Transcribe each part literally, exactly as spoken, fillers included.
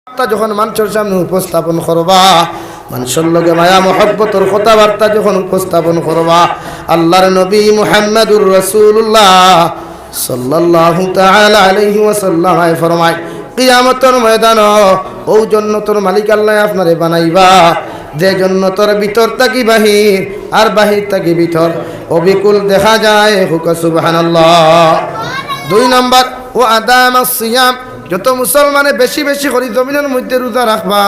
যখন মানষর সামনে উপস্থাপন করবা, মানষর লগে মায়া মহব্বতর কথাবার্তা যখন উপস্থাপন করবা, আল্লাহর নবী মুহাম্মাদুর রাসূলুল্লাহ সাল্লাল্লাহু তাআলা আলাইহি ওয়াসাল্লাম আয় ফরমায়, কিয়ামতর ময়দানো অউ জন্নতর মালিক আল্লায় আপনারে বানাইবা, যে জন্নতর ভিতর থাকি বাহির আর বাহির থাকি ভিতর অবিকুল দেখা যায়। কউক্কা সুবহানাল্লাহ। দুই নম্বর, ওয়া আদামাস সিয়াম, যত মুসলমানে বেশি বেশি করি জমিনর মধ্যে রোজা রাখবা,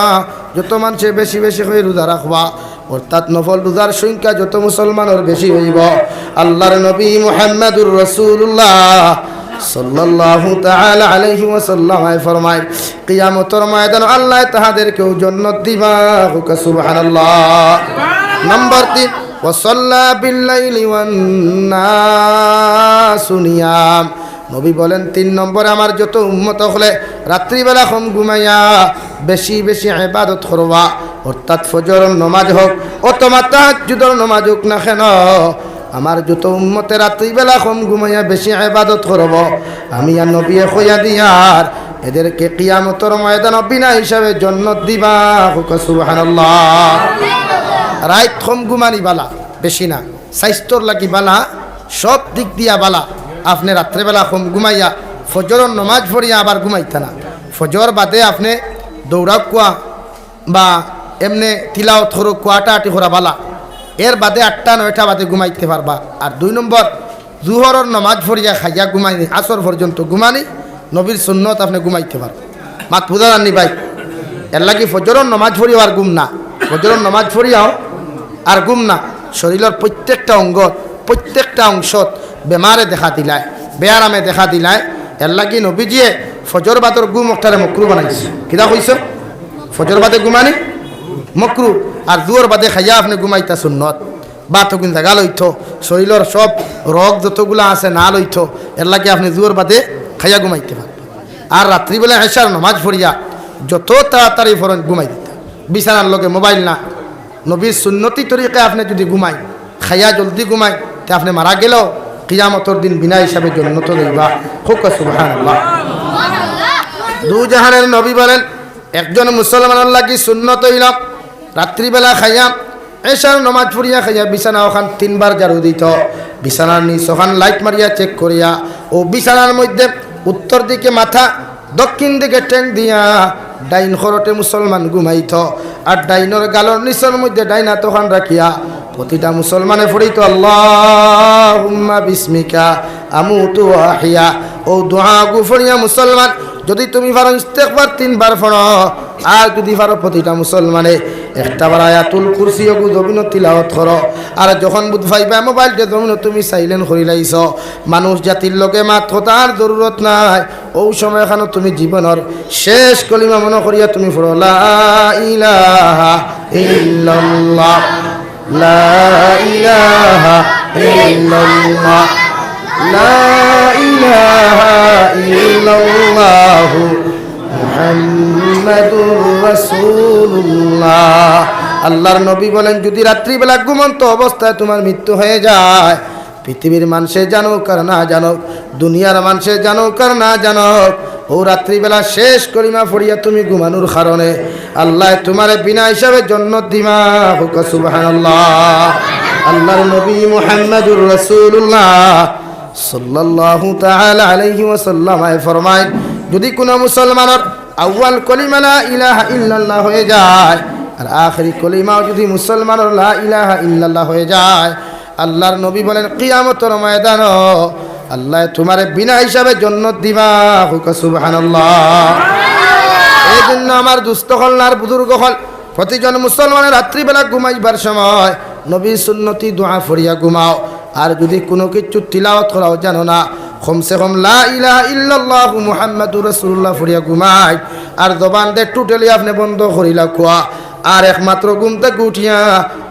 যত মানষে বেশি বেশি করি রোজা রাখবা, অর্থাৎ নফল রোজার সংখ্যা যত মুসলমানর বেশি অইবো, আল্লাহর নবী মুহাম্মাদুর রাসূলুল্লাহ সাল্লাল্লাহু তাআলা আলাইহি ওয়াসাল্লাম আয় ফরমায়, কিয়ামতর ময়দানো আল্লায় তাহাদেরকেও জন্নত দিবা। কউক্কা সুবহানাল্লাহ। নম্বর তিন, ওয়া সাল্লা বিল লাইলি ওয়ান নাসু নিয়াম। নবী বলেন, তিন নম্বরে আমার যত উম্মত অকলে রাত্রিবেলা কম ঘুমাইয়া বেশি বেশি ইবাদত করবা, অর্থাৎ ফজরর নমাজ হোক অথবা তাহাজ্জুদর নমাজ হোক না কেন, আমার যত উম্মতে রাত্রিবেলা কম ঘুমাইয়া বেশি ইবাদত করবো, আমি আর নবীয়ে কইয়া দিয়ার, এদেরকে কিয়ামতর ময়দানো বিনা হিসাবে জন্নত দিবা। কউক্কা সুবহানাল্লাহ। রাইত কম ঘুমানি বালা, বেশি না। স্বাস্থ্যর লাগি বালা, সব দিক দিয়া বালা। আপনে রাত্রেবেলা কম ঘুমাইয়া ফজরর নমাজ পড়িয়া আবার ঘুমাইতা না। ফজর বাদে আপনে দৌড়াউক্কা বা এমনে তিলাওত করউক্কা, আটাআটি করা বালা। এর বাদে আটটা নয়টা বাদে ঘুমাইতে পারবা। আর দুই নম্বর, জুহরর নমাজ পড়িয়া খাইয়া ঘুমাইনি, আসর পর্যন্ত ঘুমানি, নবীর সুন্নত, আপনে ঘুমাইতে পারবা। মাত বুঝা যারনি ভাই? এর লাগি ফজরর নমাজ পড়িয়াও আর ঘুম না, ফজরর নমাজ পড়িয়াও আর ঘুম না। শরীলর প্রত্যেকটা অঙ্গত, প্রত্যেকটা অংশত বেমারে দেখা দিলায়, বেয়ারামে দেখা দিলায়। এর লাগি নবীজিয়ে ফজর বাদর ঘুম অকটারে মকরু বানাইছে। কিতা কইছে? ফজর বাদে ঘুমানি মকরু, আর জুহর বাদে খাইয়া আপনে ঘুমাইতা সুন্নত। বাত অগুন জাগা লইতো, শরীলর সব রগ যতগুলা আছে না লইতো, এর লাগি আপনে জুহর বাদে খাইয়া ঘুমাইতে পারবা। আর রাত্রিবেলা এশার নমাজ পড়িয়া যত তাড়াতাড়ি পারইন ঘুমাই দিতা। বিছানার লগে মোবাইল না, নবীর সুন্নতি তরিকায় আপনে যুদি ঘুমাইন, খাইয়া জলদি ঘুমাইন, তে আপনে মারা গেলেও কিয়ামতর দিন বিনা হিসাবে জন্নতো যাইবা। কউক্কা সুবহানাল্লাহ। দুজাহানের নবী বলেন, একজন মুসলমানর লাগি সুন্নত অইলো রাত্রিবেলা খাইয়া, এশার নমাজ পড়িয়া খাইয়া বিছানা অখান তিনবার ঝাড়ু দিতো, বিছানার নিচ অখান লাইট মারিয়া চেক করিয়া, অউ বিছানার মধ্যে উত্তর দিকে মাথা, দক্ষিণ দিকে ঠেং দিয়া ডাইন খরটে মুসলমান ঘুমাইতো, আর ডাইনর গালর নিচর মধ্যে ডাইন আত অখান রাখিয়া প্রতিটা মুসলমানে পড়িতো, "আল্লাহুম্মা বিসমিকা আমুতু ওয়া আহইয়া।" অউ দোয়াগু পড়িয়া মুসলমান, যুদি তুমি পারো ইস্তেগফার তিনবার পড়ো, আর যুদি পারো প্রতিটা মুসলমানে একটা বার আয়াতুল কুরসি অগু জমিনো তিলাওত করো। আর যখন বুঝ পাইবা মোবাইলটা জমিনো তুমি সাইলেন্ট করিলাইছো, মানুষ জাতির লগে মাত কথার জরুরত নাই, অউ সময়খানো তুমি জীবনর শেষ কলিমা মনো করিয়া তুমি পড়ো, "লা ইলাহা ইল্লাল্লাহ, লা ইলাহা ইল্লাল্লাহ, লা ইলাহা ইল্লাল্লাহু মুহাম্মাদুর রাসূলুল্লাহ।" আল্লাহর নবী বলেন, যুদি রাত্রিবেলা ঘুমন্ত অবস্থায় তুমার মৃত্যু হয়ে যায়, পৃথিবীর মানষে জানুক আর না জানুক, দুনিয়ার মানষে জানুক আর না জানুক, অউ রাত্রিবেলা শেষ কলিমা পড়িয়া তুমি ঘুমানোর কারণে আল্লায় তুমারে বিনা হিসাবে জন্নত দিবা। কউক্কা সুবহানাল্লাহ। আল্লাহর নবী মুহাম্মাদুর রাসূলুল্লাহ সাল্লাল্লাহু তাআলা আলাইহি ওয়াসাল্লাম আয় ফরমাইন, যুদি কুনু মুসলমানর আউয়াল কলিমা লা ইলাহা ইল্লাল্লাহ হয়ে যায়, আর আখেরি কলিমাও যুদি মুসলমানর লা ইলাহা ইল্লাল্লাহ হয়ে যায়, আল্লাহর নবী বলেন, কিয়ামতর ময়দানো আল্লায় তুমারে বিনা হিসাবে জন্নত দিবা। কউক্কা সুবহানাল্লাহ। এই জন্য আমার দুস্ত অকল আর বুজুর্গ অকল, প্রতিজন মুসলমানে রাত্রিবেলা ঘুমাইবার সময় নবীর সুন্নতি দোয়া পড়িয়া ঘুমাও। আর যুদি কুনু কিচ্ছু তিলাওত করাও জানো না, কমসে কম লা ইলাহা ইল্লাল্লাহু মুহাম্মাদুর রাসূলুল্লাহ পড়িয়া ঘুমাই। আর জবান দে totally আপনে বন্ধ করিলাউক্কা। আর একমাত্র ঘুম থাকি উঠিয়া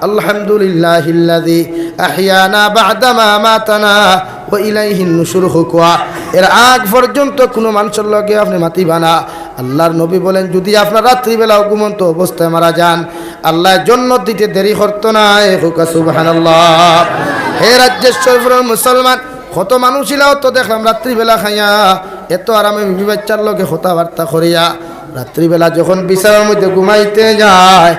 আলহামদুলিল্লাহিল্লাযী আহইয়ানা বা'দা মা আমাতানা ওয়া ইলাইহিন নুশুর কউক্কা। এর আগ পর্যন্ত কুনু মানষর লগে আপনে মাতিবা না। আল্লাহর নবী বলেন, যুদি আপনার রাত্রিবেলাও ঘুমন্ত অবস্থায় মারা যান, আল্লায় জন্নত দিতে দেরি করতো নায়। কউক্কা সুবহানাল্লাহ। হে রাজ্যেশ্বরপুরর মুসলমান, কত মানুষ ইলাও তো দেখলাম রাত্রিবেলা খাইয়া এত আরামে বিবি বাচ্চার লগে কথাবার্তা করিয়া, রাত্রিবেলা যখন বিছানার মধ্যে ঘুমাইতে যায়,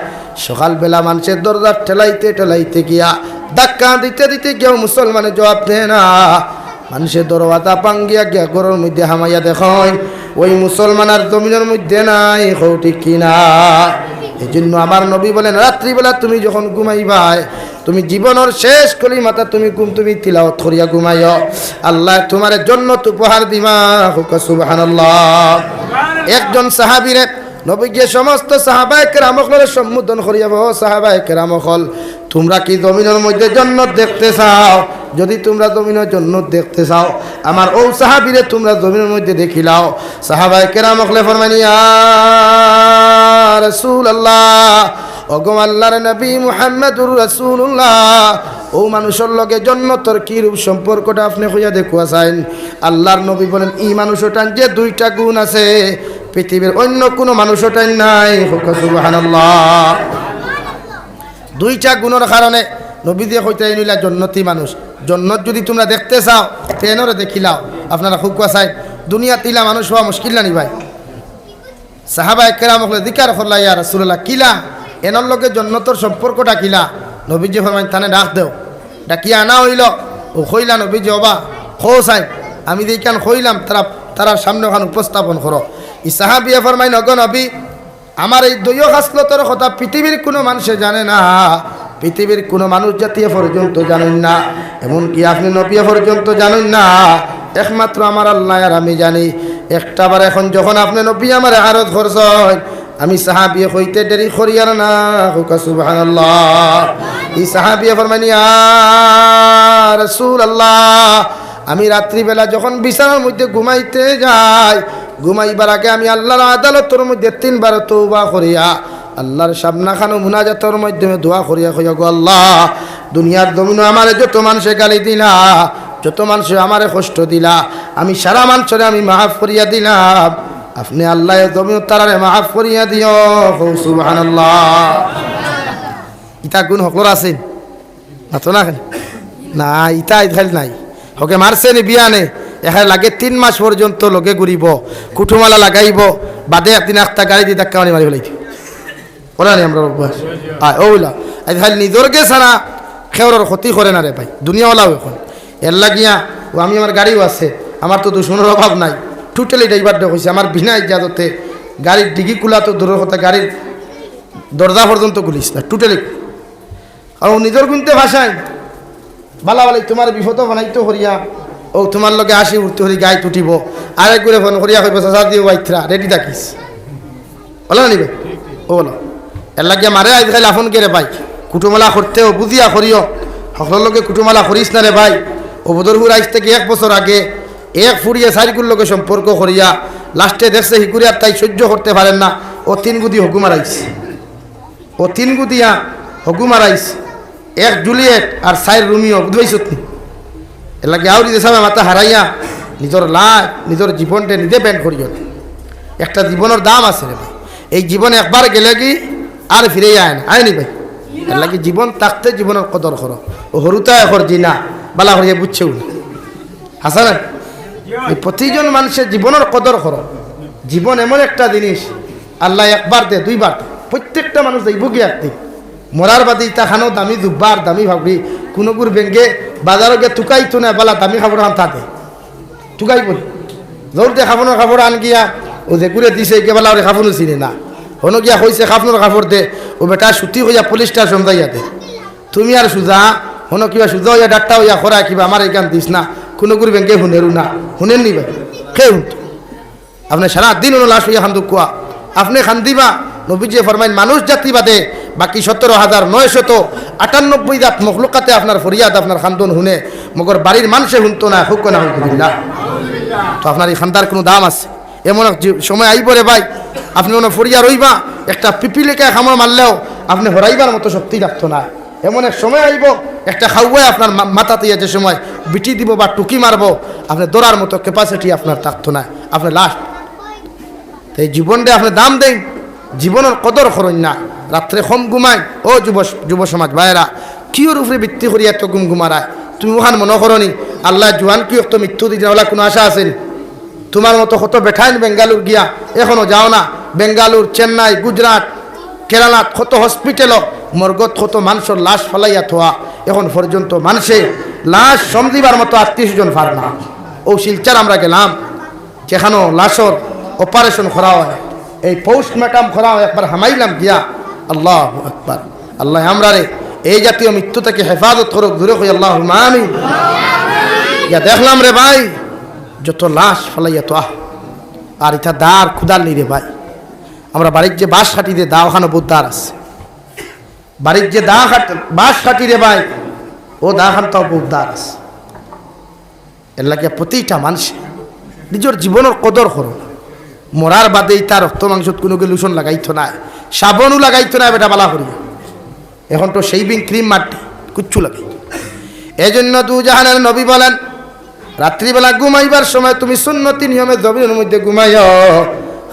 সকালবেলা মানষে দরজা ঠেলাইতে ঠেলাইতে গিয়া, ধাক্কা দিতে দিতে গিয়াও মুসলমানে জবাব দেয় না। মানষে দরওয়াজা ভাঙ্গিয়া গিয়া ঘরর মধ্যে হামাইয়া দেখইন, ওই মুসলমান আর জমিনর মধ্যে নাই। কও ঠিক কি না? এই জন্য আমার নবী বলেন, রাত্রিবেলা তুমি যখন ঘুমাইবায়, তুমি জীবনর শেষ কলিমাটা তুমি ঘুম, তুমি তিলাওয়াত করিয়া ঘুমাইও, আল্লায় তুমারে জন্নত উপহার দিবা। কউক্কা সুবহানাল্লাহ। একজন সাহাবীরে নবীয়ে সমস্ত সাহাবায়ে কেরাম অকলরে সম্বোধন করিয়া, ও সাহাবায়ে কেরাম অকল, তুমরা কি জমিনর মধ্যে জন্নত দেখতে চাও? যদি তুমরা জমিনর জন্নত দেখতে চাও, আমার অউ সাহাবীরে তুমরা জমিনর মধ্যে দেখিলাও। সাহাবায়ে কেরাম অকলে ফরমাইন, ইয়া রাসূলুল্লাহ, ওগো আল্লাহর নবী মুহাম্মাদুর রাসূলুল্লাহ, অউ মানুষর লগে জন্নতর কিরূপ সম্পর্কটা আপনে কইয়া দেখুয়া চাইন। আল্লাহর নবী বলেন, ই মানুষটার যে দুইটা গুণ আছে, পৃথিবীর অইন্য কুনু মানুষটার নাই। কউক্কা সুবহানাল্লাহ। দুইটা গুণর কারণে নবীজিয়ে কইতা, ইন অইলা জন্নতি মানুষ। জন্নত যদি তুমরা দেখতে চাও, তে এনরে দেখিলাও। আপনারা কউক্কা চাইন, দুনিয়াত ইলা মানুষ অওয়া মুশকিল না নি ভাই? সাহাবায়ে কেরাম অকলে জিকার করলা, ইয়া রাসূলুল্লাহ, কিলা? এনর লগে জন্নতর সম্পর্কটা কিলা? নবীজিয়ে ফরমাইন, তানে ডাক দেও। ডাকিয়া আনা অইলো। অউ কইলা নবীজিয়ে, ওবা, কও চাইন, আমি যেইখান কইলাম, তারা, তারার সামনে অখান উপস্থাপন করো। ই সাহাবিয়ে ফরমাইন, ওগো নবী, আমার এই দুইও খাসলতর কথা পৃথিবীর কুনু মানষে জানে না, পৃথিবীর কুনু মানুষ জাতিয়ে পর্যন্ত জানইন না, এমনকি আপনে নবীয়ে পর্যন্ত জানইন না, একমাত্র আমার আল্লায় আর আমি জানি। একটা বার এখন যখন আপনে নবীয়ে আমারে আরজ করছইন, আমি সাহাবিয়ে কইতে দেরি করিয়ার না। কউক্কা সুবহানাল্লাহ। ই সাহাবিয়ে ফরমাইন, ইয়া রাসূলুল্লাহ, আমি রাত্রিবেলা যখন বিছানার মধ্যে ঘুমাইতে যাই, ঘুমাইবার আগে আমি আল্লাহর আদালতর মধ্যে তিনবার তওবা করিয়া, আল্লাহর সামনাখানো মুনাজাতর মাধ্যমে দোয়া করিয়া কইয়া, গো আল্লাহ, দুনিয়ার জমিনো আমারে যত মানষে গালি দিলা, যত মানষে আমারে কষ্ট দিলা, আমি সারা মানষরে আমি মাফ করিয়া দিলাম। আপনে আল্লাহ এ জমিনো তারারে মাফ করিয়া দিও। কও সুবহানাল্লাহ। ইতা গুণ হকলর আছে? না তো না কেনে? না, ইতা আইজ খালি নাই। হকে মারছে নি বিয়ানে, এখানে লাগে তিন মাস পর্যন্ত লগে ঘুরিবো, কুটুমালা লাগাইবো, বাদে একদিন আখতা গাড়ি দি ধাক্কা মারি মারি ফালাই দিবো। অলা নি আমরার অভ্যাস। আয়, অউলা। আইজ খালি নিজর গে ছাড়া কেউরর ক্ষতি করে না রে ভাই। দুনিয়াওয়ালাও এখন। এরলাগিয়া, অউ আমি আমার গাড়িও আছে, আমার তো দুশমনর অভাব নাই। Totally driver রে কইছি, আমার বিনা ইজাজতে গাড়ির ডিগি খুলা তো দূরর কথা, গাড়ির দরজা পর্যন্ত খুলিস না, totally। আর অউ নিজর গুনতে ভাষায়, বালা বালাই তুমার বিপদো বানাইতো করিয়া, অউ তুমার লগে আসি উঠতে করি গাইত উঠিবো, আরেকগুরে ফোন করিয়া কইবো, চাচা দিও বাইত্রা, ready থাকিস। অলা নি ভাই? অলা। এরলাগিয়া মারে আইজ খালি আফন গে রে ভাই, কুটুমালা করতেও বুঝিয়া করিও, হকলর লগে কুটুমালা করিস না রে ভাই। অউ বদরপুর আইজ থাকি এক বছর আগে এক ফুড়িয়ে চাইরগুর লগে সম্পর্ক করিয়া last-এ দেখছে হিগুরে আর তাই সহ্য করতে পারের না, অউ তিন গুদি হগু মারাইছে। অউ তিন গুদিয়া হগু মারাইছে, এক জুলিয়েট আর চাইর রোমিও, বুঝবাইছত নি? এরলাগি আউরি যে সাবে মাথা হারাইয়া নিজর life, নিজর জীবনরে নিজে bend করিও না। একটা জীবনর দাম আছে রে ভাই, এই জীবন একবার গেলেগি আর ফিরে আয় না, আয় নি ভাই? এরলাগি জীবন থাকতে জীবনর কদর করো। অউ হুরুতায় করজি না, বালা করিয়া বুঝছেও না। হাছা না? এই প্রতিজন মানষে জীবনর কদর করো। জীবন এমন একটা জিনিস, আল্লায় একবার দে, দুইবার দে। প্রত্যেকটা মানুষ যাইবোগি একদিন। মরার বাদে ইতা খানো দামি জুব্বা আর দামি পাগড়ি, কুনুগুর বেঙ্গে বাজারো গিয়া তুকাইতো না, বালা দামি কাপড় আনতা দে। তুকাইবো নি? জোর দে কাফনর কাপড় আন গিয়া, অউ যেগুরে দিছে, ইগে বালা অউরে কাফনও চিনে না। হনো গিয়া কইছে কাফনর কাপড় দে, অউ বেটা সুতি কইয়া পুলিশ স্টেশন যাইয়া দে। তুমি আর সুজা, হনো কিবা সুজা অইয়া ডাট্টা অইয়া করা কিবা, আমারে ইখান দিস না, কুনুগুর বেঙ্গে হুনেরও না, হুনের নি ভাই? কে হুনতো? আপনে সারা দিন অনো লাশ অইয়া কান্দুক্কা, আপনে কান্দিবা। নবীজিয়ে ফরমাইন, মানুষ জাতি বাদে বাকি সতেরো হাজার নয়শত আটানব্বই জাত মখলুকাতে আপনার ফরিয়াদ, আপনার কান্দন হুনে, মগর বাড়ির মানষে হুনতো না, কউক্কা নাউজুবিল্লাহ। তো আপনার ই কান্দার কুনু দাম আছে? এমন এক জি-, সময় আইবো রে ভাই, আপনে অনো ফড়িয়া রইবা, একটা পিপিলিকায় কামড় মারলেও আপনে হরাইবার মতো শক্তি রাখতো না। এমন এক সময় আইবো, একটা কাউয়ায় আপনার মা-, মাথাত ইয়া যে সময় বিটি দিবো বা টুকি মারবো, আপনে ধরার মতো capacity আপনার থাকতো না, আপনে লাশ। তো এই জীবনরে আপনে দাম দেইন, জীবনর কদর করইন না। রাত্রে কম ঘুমাইন। ও যুব, যুব সমাজ ভাইরা, কিওর উপরে ভিত্তি করি এত ঘুম ঘুমারায়? তুমি অখান মনো করো নি, আল্লায় জুয়ান কিওর তো মৃত্যু দিতা, অলা কুনু আশা আছে নি? তুমার মতো কত বেটাইন বেঙ্গালুর গিয়া, এখনো যাও না। বেঙ্গালুর, চেন্নাই, গুজরাট, কেরালাত কত হসপিটালো মর্গত কত মানষর লাশ ফালাইয়া থোয়া, এখন পর্যন্ত মানষে লাশ সমজিবার মতো আত্মীয় স্বজন পার না। অউ শিলচর আমরা গেলাম, যেখানো লাশর অপারেশন করা অয়, এই পোস্টমর্টম করা অয়, একবার হামাইলাম গিয়া। আল্লাহু আকবার। আল্লায় আমরারে এই জাতীয় মৃত্যু থাকি হেফাজত করউক, জোরে কই আল্লাহুম্মা আমিন। গিয়া দেখলাম রে ভাই, যত লাশ ফালাইয়া থোয়া, আর ইতা দার কুদাল নি রে ভাই। আমরা বাড়ির যে বাঁশ কাটি দে দা, অখানো বউত দার আছে। বাড়ির যে দা কাট-, বাঁশ কাটি রে ভাই, অউ দা খানতাও বউত দার আছে। এরলাগি প্রতিটা মানষে নিজর জীবনর কদর করো। মরার বাদে ইতা রক্ত মাংসত কুনুগু lotion লাগাইতো নায়, সাবনও লাগাইতো নায় বেটা, বালা করি। এখন তো shaving cream মারতে কুচ্ছু লাগে। এজন্য দুজাহানের নবী বলেন, রাত্রিবেলা ঘুমাইবার সময় তুমি সুন্নতি নিয়মে জমিনর মধ্যে ঘুমাইও,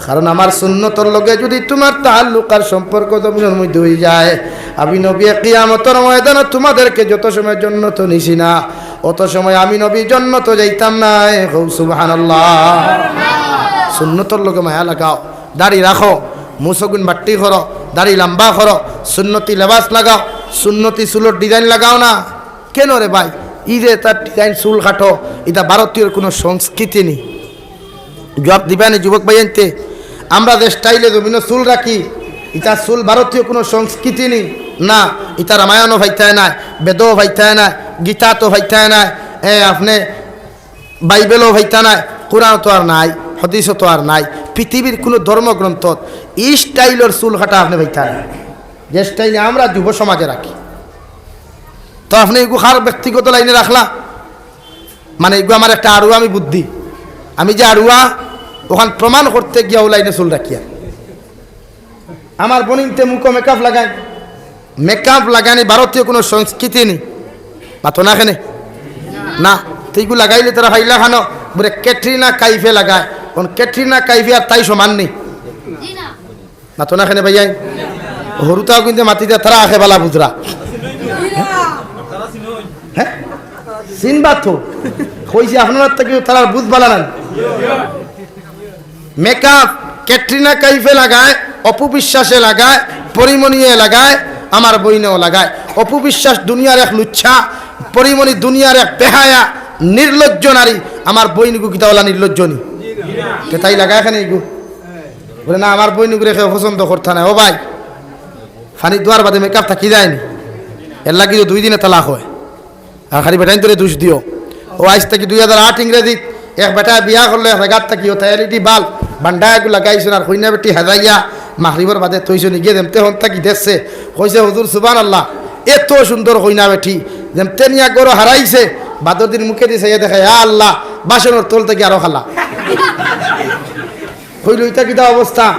কারণ আমার সুন্নতর লগে যুদি তুমার তাআল্লুক আর সম্পর্ক জমিনর মধ্যে অইযায়, আমি নবী কিয়ামতর ময়দানো তুমাদেরকে যত সময় জন্নতো নিছি না, অত সময় আমি নবী জন্নতো যাইতাম নায়। কও সুবহানাল্লাহ। সুন্নতর লগে মায়া লাগাও, দাড়ি রাখো, মুছগুন বাট্টি করো, দাড়ি লাম্বা করো, সুন্নতি লেবাস লাগাও, সুন্নতি চুলর design লাগাও না। কেন রে ভাই? ই যে তার design চুল কাটো, ইতা ভারতীয়র কুনু সংস্কৃতি নি। জুয়াব দিবা নি যুবক ভাইয়াইন্তে? আমরা যে স্টাইলে জমিনো চুল রাখি, ইতা চুল ভারতীয় কুনু সংস্কৃতি নি? না, ইতা রামায়ণও পাইতায় নায়, বেদও পাইতায় নায়, গীতাত পাইতায় নায়, এ, আপনে বাইবেলও পাইতা নায়, কোরআনও তো আর নাই, হাদিসও তো আর নাই, পৃথিবীর কুনু ধর্মগ্রন্থত ই স্টাইলর চুল কাটা আপনে পাইতা নায়, যে স্টাইলে আমরা যুব সমাজে রাখি। তো আপনে ইগু কার ব্যক্তিগত লাইনে রাখলা? মানে, ইগু আমার একটা আড়ুয়া আমি বুদ্ধি, আমি যে আড়ুয়া, অখান প্রমাণ করতে গিয়া অউ লাইনে চুল রাখিয়া। আমার বইনতে মুখো মেকআপ লাগায়, মেকআপ লাগানি ভারতীয় কুনু সংস্কৃতি নি, মাতো না কেনে? না, তো ইগু লাগাইলে তারা ফাইলা খানো, বুলে ক্যাটরিনা কাইফে লাগায়, অখন ক্যাটরিনা কাইফে আর তাই সমান নি। মাতো না কেনে ভাইয়াইন? হুরুতাও কিন্তু মাতি দে, তারা আখে বালা বুঝরা। হ্যাঁ? চিনবা তো। কইছি আপনারার থাকি তারার বুঝ বালা না। মেকআপ, ক্যাটরিনা কাইফে লাগায়, অপু বিশ্বাসে লাগায়, পরিমণিয়ে লাগায়, আমার বইনেও লাগায়। অপু বিশ্বাস দুনিয়ার এক লুচ্ছা, পরিমণি দুনিয়ার এক বেহায়া, নির্লজ্জ নারী। আমার বইনগু কিতা অলা নির্লজ্জ নি? তে তাই লাগায় কেনে ইগু? বুলে, "না, আমার বইনগুরে কেউ পছন্দ করতা নায়।" ও ভাই, পানি দেওয়ার বাদে মেকআপ থাকি যায়নি, এরলাগি তো দুই দিনে তালাক অয়। আর খালি বেটাইন্তরে দোষ দিও। ও আইজ থাকি দুই হাজার আট ইংরেজিত এক বেটায় বিয়া করলো এক জাগাত থাকি, অতা এলইডি বাল্ব বান্ধায় এগু লাগাইছইন, আর কইনা বেটি হাজাইয়া মাগরিবর বাদে থইছইন, ইগিয়ে যেমতে হন থাকি দেখছে, কইছে, "হুজুর, সুবহানাল্লাহ, এত সুন্দর কইনা বেটি।" যেমতে নিয়া ঘরো হারাইছে, বাদর দিন মুখেদি চাইয়া দেখে, "ইয়া আল্লাহ, বাসনর তল থাকি আরো কালা।" কইলো, "ইতা কিতা অবস্থা?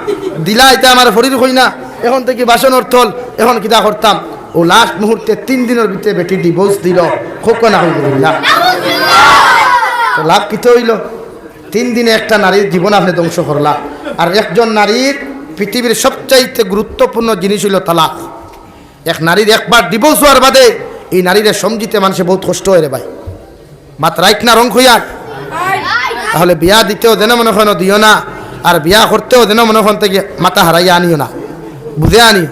দিলা ইতা আমার ফরির কইনা, এখন থাকি বাসনর তল, এখন কিতা করতাম?" ও লাস্ট মুহূর্তে তিন দিনর ভিতরে বেটি ডিভোর্স দিল। খুব না হইল না। তো লাভ কিতা অইলো? তিন দিনে একটা নারীর জীবন আপনে ধ্বংস করলা। আর একজন নারীর পৃথিবীর সবচাইতে গুরুত্বপূর্ণ জিনিস অইলো তালাক। এক নারীর একবার ডিভোর্স অওয়ার বাদে ই নারীরে সমঝিতে মানষে বউত কষ্ট অয় রে ভাই। মাত রাইট না রং কইয়ার? তাহলে বিয়া দিতেও যেন মনে কয় দিও না, আর বিয়া করতেও যেন মনে কয় থাকি মাথা হারাইয়া আনিও না, বুঝে আনি।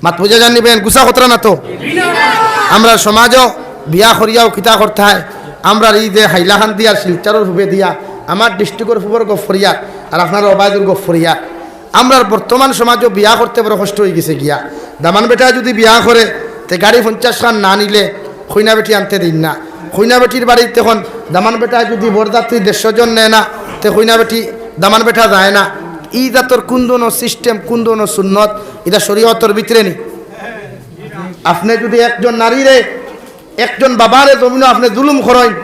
মাত বুঝা যার নি বেন, গুছা খতরা না তো? আমরা সমাজও বিয়া করিয়াও কিতা করতায়? আমরার ই যে হাইলাকান্দি আর শিলচরর পূবে দিয়া, আমার ডিস্ট্রিক্টর পূবর গফ করিয়ার, আর আপনারা অবায়দুর গফ করিয়ার। আমরার বর্তমান সমাজও বিয়া করতে বড় কষ্ট অইগেছে গিয়া। দামান বেটায় যুদি বিয়া করে, তে গাড়ি পঞ্চাশ খান না নিলে কইনা বেটি আনতে দেইন না। কইনা বেটির বাড়িত এখন দামান বেটায় যুদি বরযাত্রী দেড়শো জন নেয় না, তে কইনা বেটি দামান বেটা যায় না। ই জাতর কুন ধরনর সিস্টেম, কুন ধরনর সুন্নত, ইটা শরীয়তর ভিতরে নি? আপনে যুদি একজন নারীরে, একজন বাবারে জমিনো আপনে জুলুম করইন,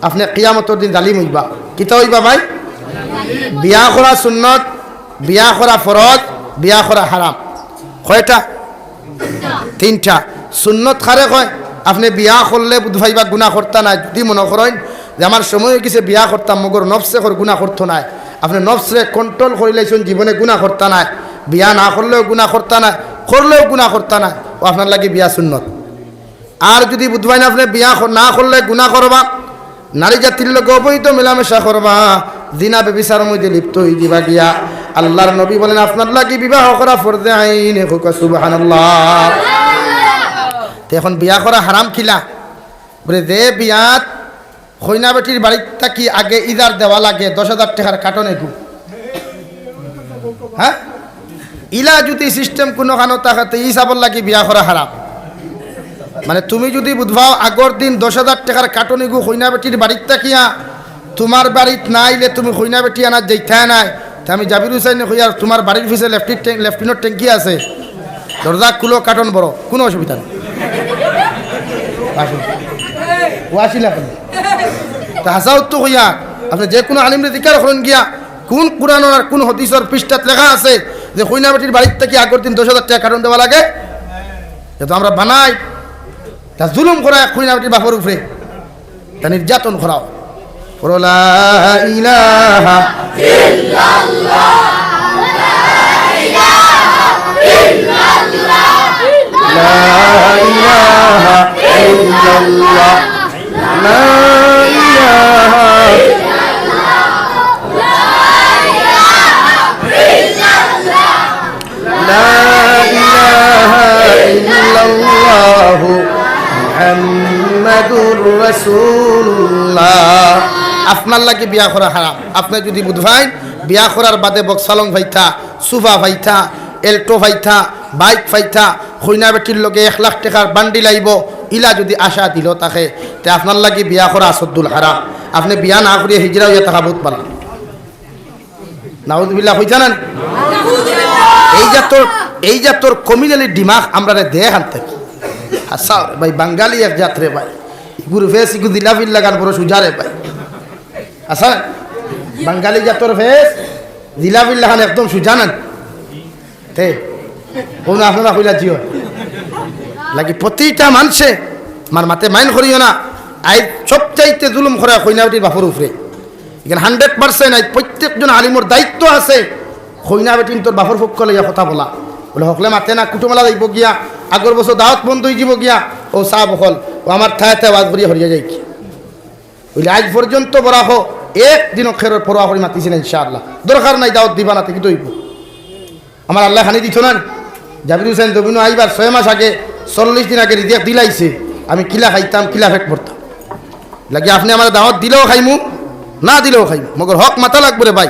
আপনে কিয়ামতর দিন জালিম অইবা। কিতা অইবা ভাই? বিয়া করা সুন্নত, বিয়া করা ফরজ, বিয়া করা হারাম। কয়টা? তিনটা। সুন্নত কারে কয়? আপনে বিয়া করলে বুঝ পাইবা গুনা করতা নায়। যুদি মনে করইন যে আমার সময় অইগেছে বিয়া করতাম, মগর নফসে কর গুনা করতো নায়, আপনে নফসরে কন্ট্রোল করিলাইছইন, জীবনে গুনা করতা নায়, বিয়া না করলেও গুনা করতা নায়, করলেও গুনা করতা নায়, অউ আপনার লাগি বিয়া সুন্নত। আর যুদি বুঝ পাইন আপনে বিয়া কর-, না করলে গুনা করবা, নারী জাতির লগে অবৈধ মেলামেশা করবা, জিনা ব্যভিচারর মধ্যে লিপ্ত অই যিবা গিয়া। আল্লাহর নবী বলেন, আপনার লাগি বিবাহ করা ফরজে আইন। কউক্কা সুবহানাল্লাহ। তে এখন বিয়া করা হারাম কিলা? বলে, যে বিয়াত কইনা বেটির বাড়িত থাকি আগে ইজার দেওয়া লাগে দশ হাজার টেকার কাটন এগু। হ্যাঁ, ইলা যুদি system কুনুখানো থাকে, তে ই হিসাবর লাগি বিয়া করা হারাম। মানে, তুমি যুদি বুঝবাও আগর দিন দশ হাজার টেকার কাটন এগু কইনা বেটির বাড়িত থাকিয়া তুমার বাড়িত না আইলে তুমি কইনা বেটি আনাত যাইতায় নায়, তে আমি জাবির হুসাইনে কইয়ার, তুমার বাড়ির পিছে লেফটিন ট্যাং-, লেফটিনর ট্যাঙ্কি আছে, দরজা খুলো, কাটন ভরো, কুনু অসুবিধা নাই। আসো। ও আসিলা কেনে? তে হাছাউ তো কইয়ার, আপনে যে কুনু আলিমরে জিকার করইন গিয়া, কুন কুরআনর আর কুন হাদিসর পৃষ্ঠাত লেখা আছে যে কইনা বেটির বাড়িত থাকি আগর দিন দশ হাজার টেকা কাটন দেওয়া লাগে? ইতা তো আমরা বানাই, তা জুলুম করা কইনা বেটির বাপর উপরে। তা নির্যাতন করাও। পড়ো লা ইলাহা ইল্লাল্লাহ, লা ইলাহা ইল্লাল্লাহ, লা ইলাহা লা ইলাহা ইল্লাল্লাহু মুহাম্মাদুর রাসূলুল্লাহ। আপনার লাগি বিয়া করা হারাম। আপনে যুদি বুঝ পাইন, বিয়া করার বাদে বক্সালং পাইতা, সুফা পাইতা, এল্টো পাইতা, বাইক পাইতা, কইনা বেটির লগে এক লাখ টেকার বান্ডিল আইবো, ইলা যুদি আশা দিল থাকে, তে আপনার লাগি বিয়া করা আসদ্দুল হারাম। আপনে বিয়া না করিয়া হিজরা অইয়া থাকা বউত ভালা। নাউজুবিল্লাহ কইতা না? এই জাতর, এই জাতর কমিনালি দিমাগ আমরারে দেয় কান থাকি। হাছা রে ভাই, বাঙালি এক জাত রে ভাই। ইগুর ফেস, ইগু জিলাপির লাখান বড় সুজা রে ভাই। হাছা না? বাঙালি জাতর ফেস জিলাপির লাখান একদম সুজা না। তে, কুনু আপনারা কইলা জিও। লাগি প্রতিটা মানষে, আমার মাতে মাইন করিও না, আইজ সবচাইতে জুলুম করা কইনা বেটির বাপর উপরে। ইখান hundred percent আইজ প্রত্যেকজন আলিমর দায়িত্ব আছে, কইনা বেটিন্তর বাপর পক্ষ লইয়া কথা বলা। বলে, হকলে মাতে না, কুটুমলা যাইবো গিয়া, আগর বছর দাওয়াত বন্ধ অই যিবো গিয়া, অউ সাব অকল, অউ আমার ঠায় ঠায় ওয়াজ করিয়া হরিয়া যাইগি। বলে, আইজ পর্যন্ত বরাহ একদিনও খেরর পরোয়া করি মাতিছি না, ইনশাআল্লাহ। দরকার নাই, দাওয়াত দিবা না, তে কিতা অইবো? আমার আল্লায় খানি দিতো না নি? জাবির হুসাইন জমিনো আইবার ছয় মাস আগে, চল্লিশ দিন আগে রিজেক্ট দিলাইছে। আমি কিলা খাইতাম, কিলা পেট ভরতাম? লাগি আপনে আমারে দাওয়াত দিলেও খাইমু, না দিলেও খাইমু, মগর হক মাতা লাগবো রে ভাই।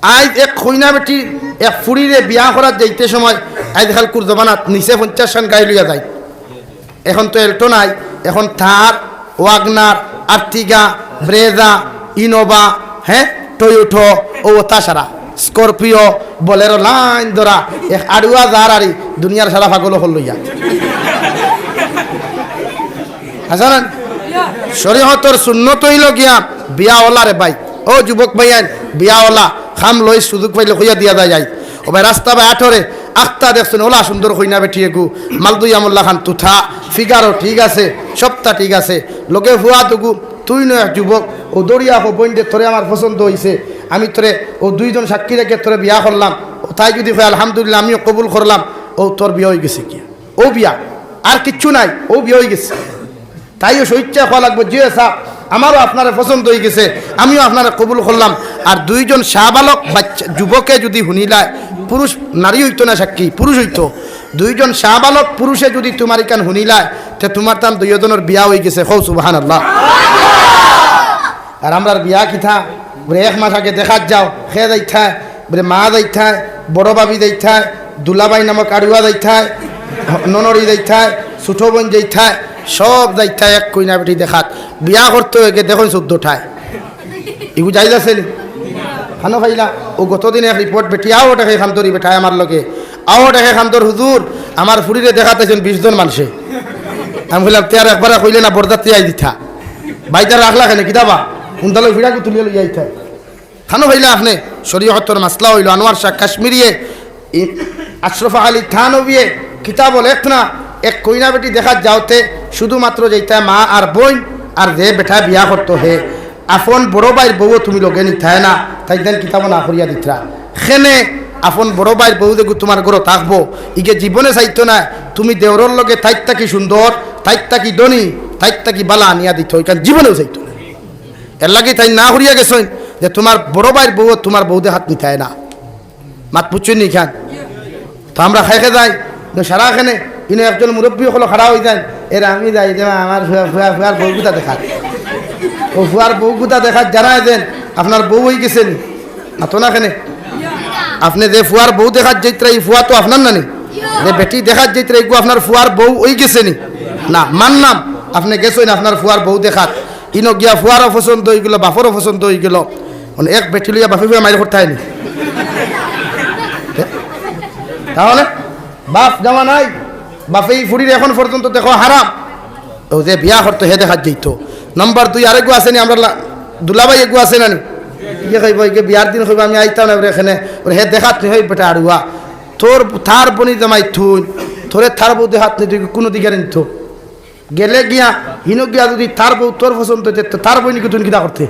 আইজ এক কইনা বেটি, এক ফুড়িরে বিয়া করাত যাইতে সময়, আইজ কালকুর জমানাত নিচে পঞ্চাশ খান গাড়ি লইয়া যায়। এখন তো এল্টো নাই, এখন থার, ওয়াগনার, আর্টিগা, ব্রেজা, ইনোভা, হ্যাঁ, টয়োটো, অউ অতা সারা, স্করপিও, বলেরো লাইন ধরা, এক আড়ুয়া যার আরি, দুনিয়ার সারা পাগল অকল লইয়া। হাছা না? শরীয়তর সুন্নত অইলো গিয়া বিয়া অলা রে ভাই। ও যুবক ভাইয়াইন, বিয়া অলা, কাম লই সুযোগ পাইলে কইয়া দিয়া যায় যাই। ও ভাই, রাস্তা বায় আটরে, আখতা দেখছইন, অলা সুন্দর কইনা বেটি এগু, মালদুই আমল্লা খান তুথা, ফিগারও ঠিক আছে, সবতা ঠিক আছে। লগে ফুয়া দুগু, তুই নয় এক যুবক, অউ দড়িয়া কও, বইন রে, তোরে আমার পছন্দ অইছে, আমি তোরে অউ দুইজন সাক্ষী রাখিয়া তোরে বিয়া করলাম। অউ তাই যুদি কয়, আলহামদুলিল্লাহ, আমিও কবুল করলাম, অউ তোর বিয়া অইগেছে গিয়া। অউ বিয়া, আর কিচ্ছু নাই, অউ বিয়া অইগেছে। তাইও স্বইচ্ছায় কওয়া লাগবো, "জি সাব, আমারও আপনারে পছন্দ অইগেছে, আমিও আপনারে কবুল করলাম।" আর দুইজন শাহবালক বাচ্চা, যুবকে যুদি হুনিলায়, পুরুষ, নারী অইতো না সাক্ষী, পুরুষ অইতো, দুইজন শাহবালক পুরুষে যুদি তুমার ইখান হুনিলায়, তে তুমার তান দুইওজনর বিয়া অইগেছে। কও সুবহানাল্লাহ। আর আমরার বিয়া কিতা? বলে এক মাস আগে দেখাত যাও, কে যাইতায়? বলে মা যাইতায়, বড় ভাবি যাইতায়, দুলাভাই নামক আড়ুয়া যাইতায়, ননরি যাইতায়, ছোট বইন যাইতায়, সব যাইতায় এক কইনা বেটি দেখাত। বিয়া করতে অইগে দেখইন চৌদ্দটায়। ইগু জাইজ আছে নি? খানো পাইলা? অউ গতদিন এক রিপোর্ট, বেটি আও দেখে খান্তরি বেটায় আমার লগে, আও দেখে খান্তর হুজুর, আমার ফুড়িরে দেখাত আইছইন বিশ জন মানষে। আমি কইলাম, "তে আর একবারে কইলে না, বরযাত্রী আই দিতা।" বাইদার রাখলা কেনে, কিতা বা? উন্দালো ফিরাকু তুলিয়া লইয়া আইতায়। খানো পাইলা আপনে? শরীয়তর মাসলা অইলো, আনোয়ার শাহ কাশ্মীরিয়ে, ই-, আশরাফ আলী থানবীয়ে কিতাবো লেখরা, এক কইনা বেটি দেখাত যাওতে শুধুমাত্র যাইতায় মা আর বইন, আর যে বেটায় বিয়া করতো হে, আপন বড় ভাইর বউও তুমি লগে নিতায় না, তাইন কিতাবো না করিয়া দিতরা। কেনে আপন বড় ভাইর বউ যেগু তুমার ঘরো থাকবো, ইগে জীবনে চাইতো নায় তুমি দেওরর লগে তাইর থাকি সুন্দর, তাইর থাকি ধনী, তাইর থাকি বালা আনিয়া দিতো, ইখান জীবনেও চাইতো নায়। এরলাগি তাইন না করিয়া গেছইন। যে তুমার বড় ভাইর বউ, তুমার বউ দেখাত নিতায় না। মাত বুঝছইন নি খান? তো আমরা খাইকে যাই, সারা খানে, ইনো একজন মুরব্বি অকল খাড়া অইযাইন, এরা আমি যাই যে, "আমার ফুয়া, ফুয়া, ফুয়ার বউ গুতা দেখাত।" ও ফুয়ার বউ গুতা দেখাত যারা এদেন, আপনার বউ অইগেছে নি? মাতো না খানে? আপনে যে ফুয়ার বউ দেখাত যাইতরা, ই ফুয়া তো আপনার না নি? যে বেটি দেখাত যাইতরা, ইগু আপনার ফুয়ার বউ অইগেছে নি? না, মানলাম, আপনে গেছইন আপনার ফুয়ার বউ দেখাত। ইনো গিয়া ফুয়ারও পছন্দ অইগেলো, বাপরও পছন্দ অইগেলো। মানে এক বেটি লইয়া বাপে ফুয়ায় মাইর করতায় নি? তাহলে বাপ জামাই নাই, বাপে ই ফুড়ির এখন পর্যন্ত দেখো হারাম। ও যে বিয়া করতো হে দেখাত যাইতো। নম্বর দুই, আরেকগু আছে নি, আমরা লা-, দুলাভাই এগু আছে না নি? ইয়ে কইবো, ইগে বিয়ার দিন কইবো, "আমি আইতাম না রে এখানে।" ওরে হে দেখাত নি, "হই বেটা আড়ুয়া, তোর, তার বইনর জামাই তুই, তোরে তার বউ দেখাত নি, তুই কোনো দিকে নিতো।" গেলে গিয়া, হিনো গিয়া যদি তার বউ তোর পছন্দ অইতে, তো তার বইনরে তুই কিতা করতে?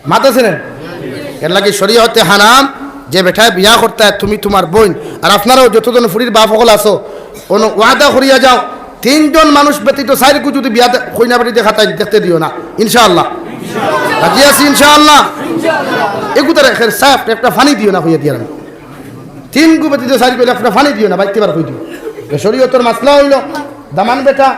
মাত আছে না? এর লাগি শরীয়তে হারাম যে বেটায় বিয়া করতায় তুমি তুমার বইন। আর আপনারাও যতজন ফুড়ির বাপ অকল আছো, অনো ওয়াদা করিয়া যাও, তিনজন মানুষ ব্যতীত চাইরগু যদি বিয়া দে-, কইনা বেটি দেখাত আইন, দেখতে দিও না, ইনশাআল্লাহ। রাজি আছি ইনশাআল্লাহ? এগু তারা এখের সাফ একটা পানি দিও না, কইয়া দিয়ার আমি। তিনগু ব্যতীত চাইরগু অইলে একটা পানি দিও না, বাইতে বার কই দিও। এ শরীয়তর মাসলা অইলো, দামান বেটা,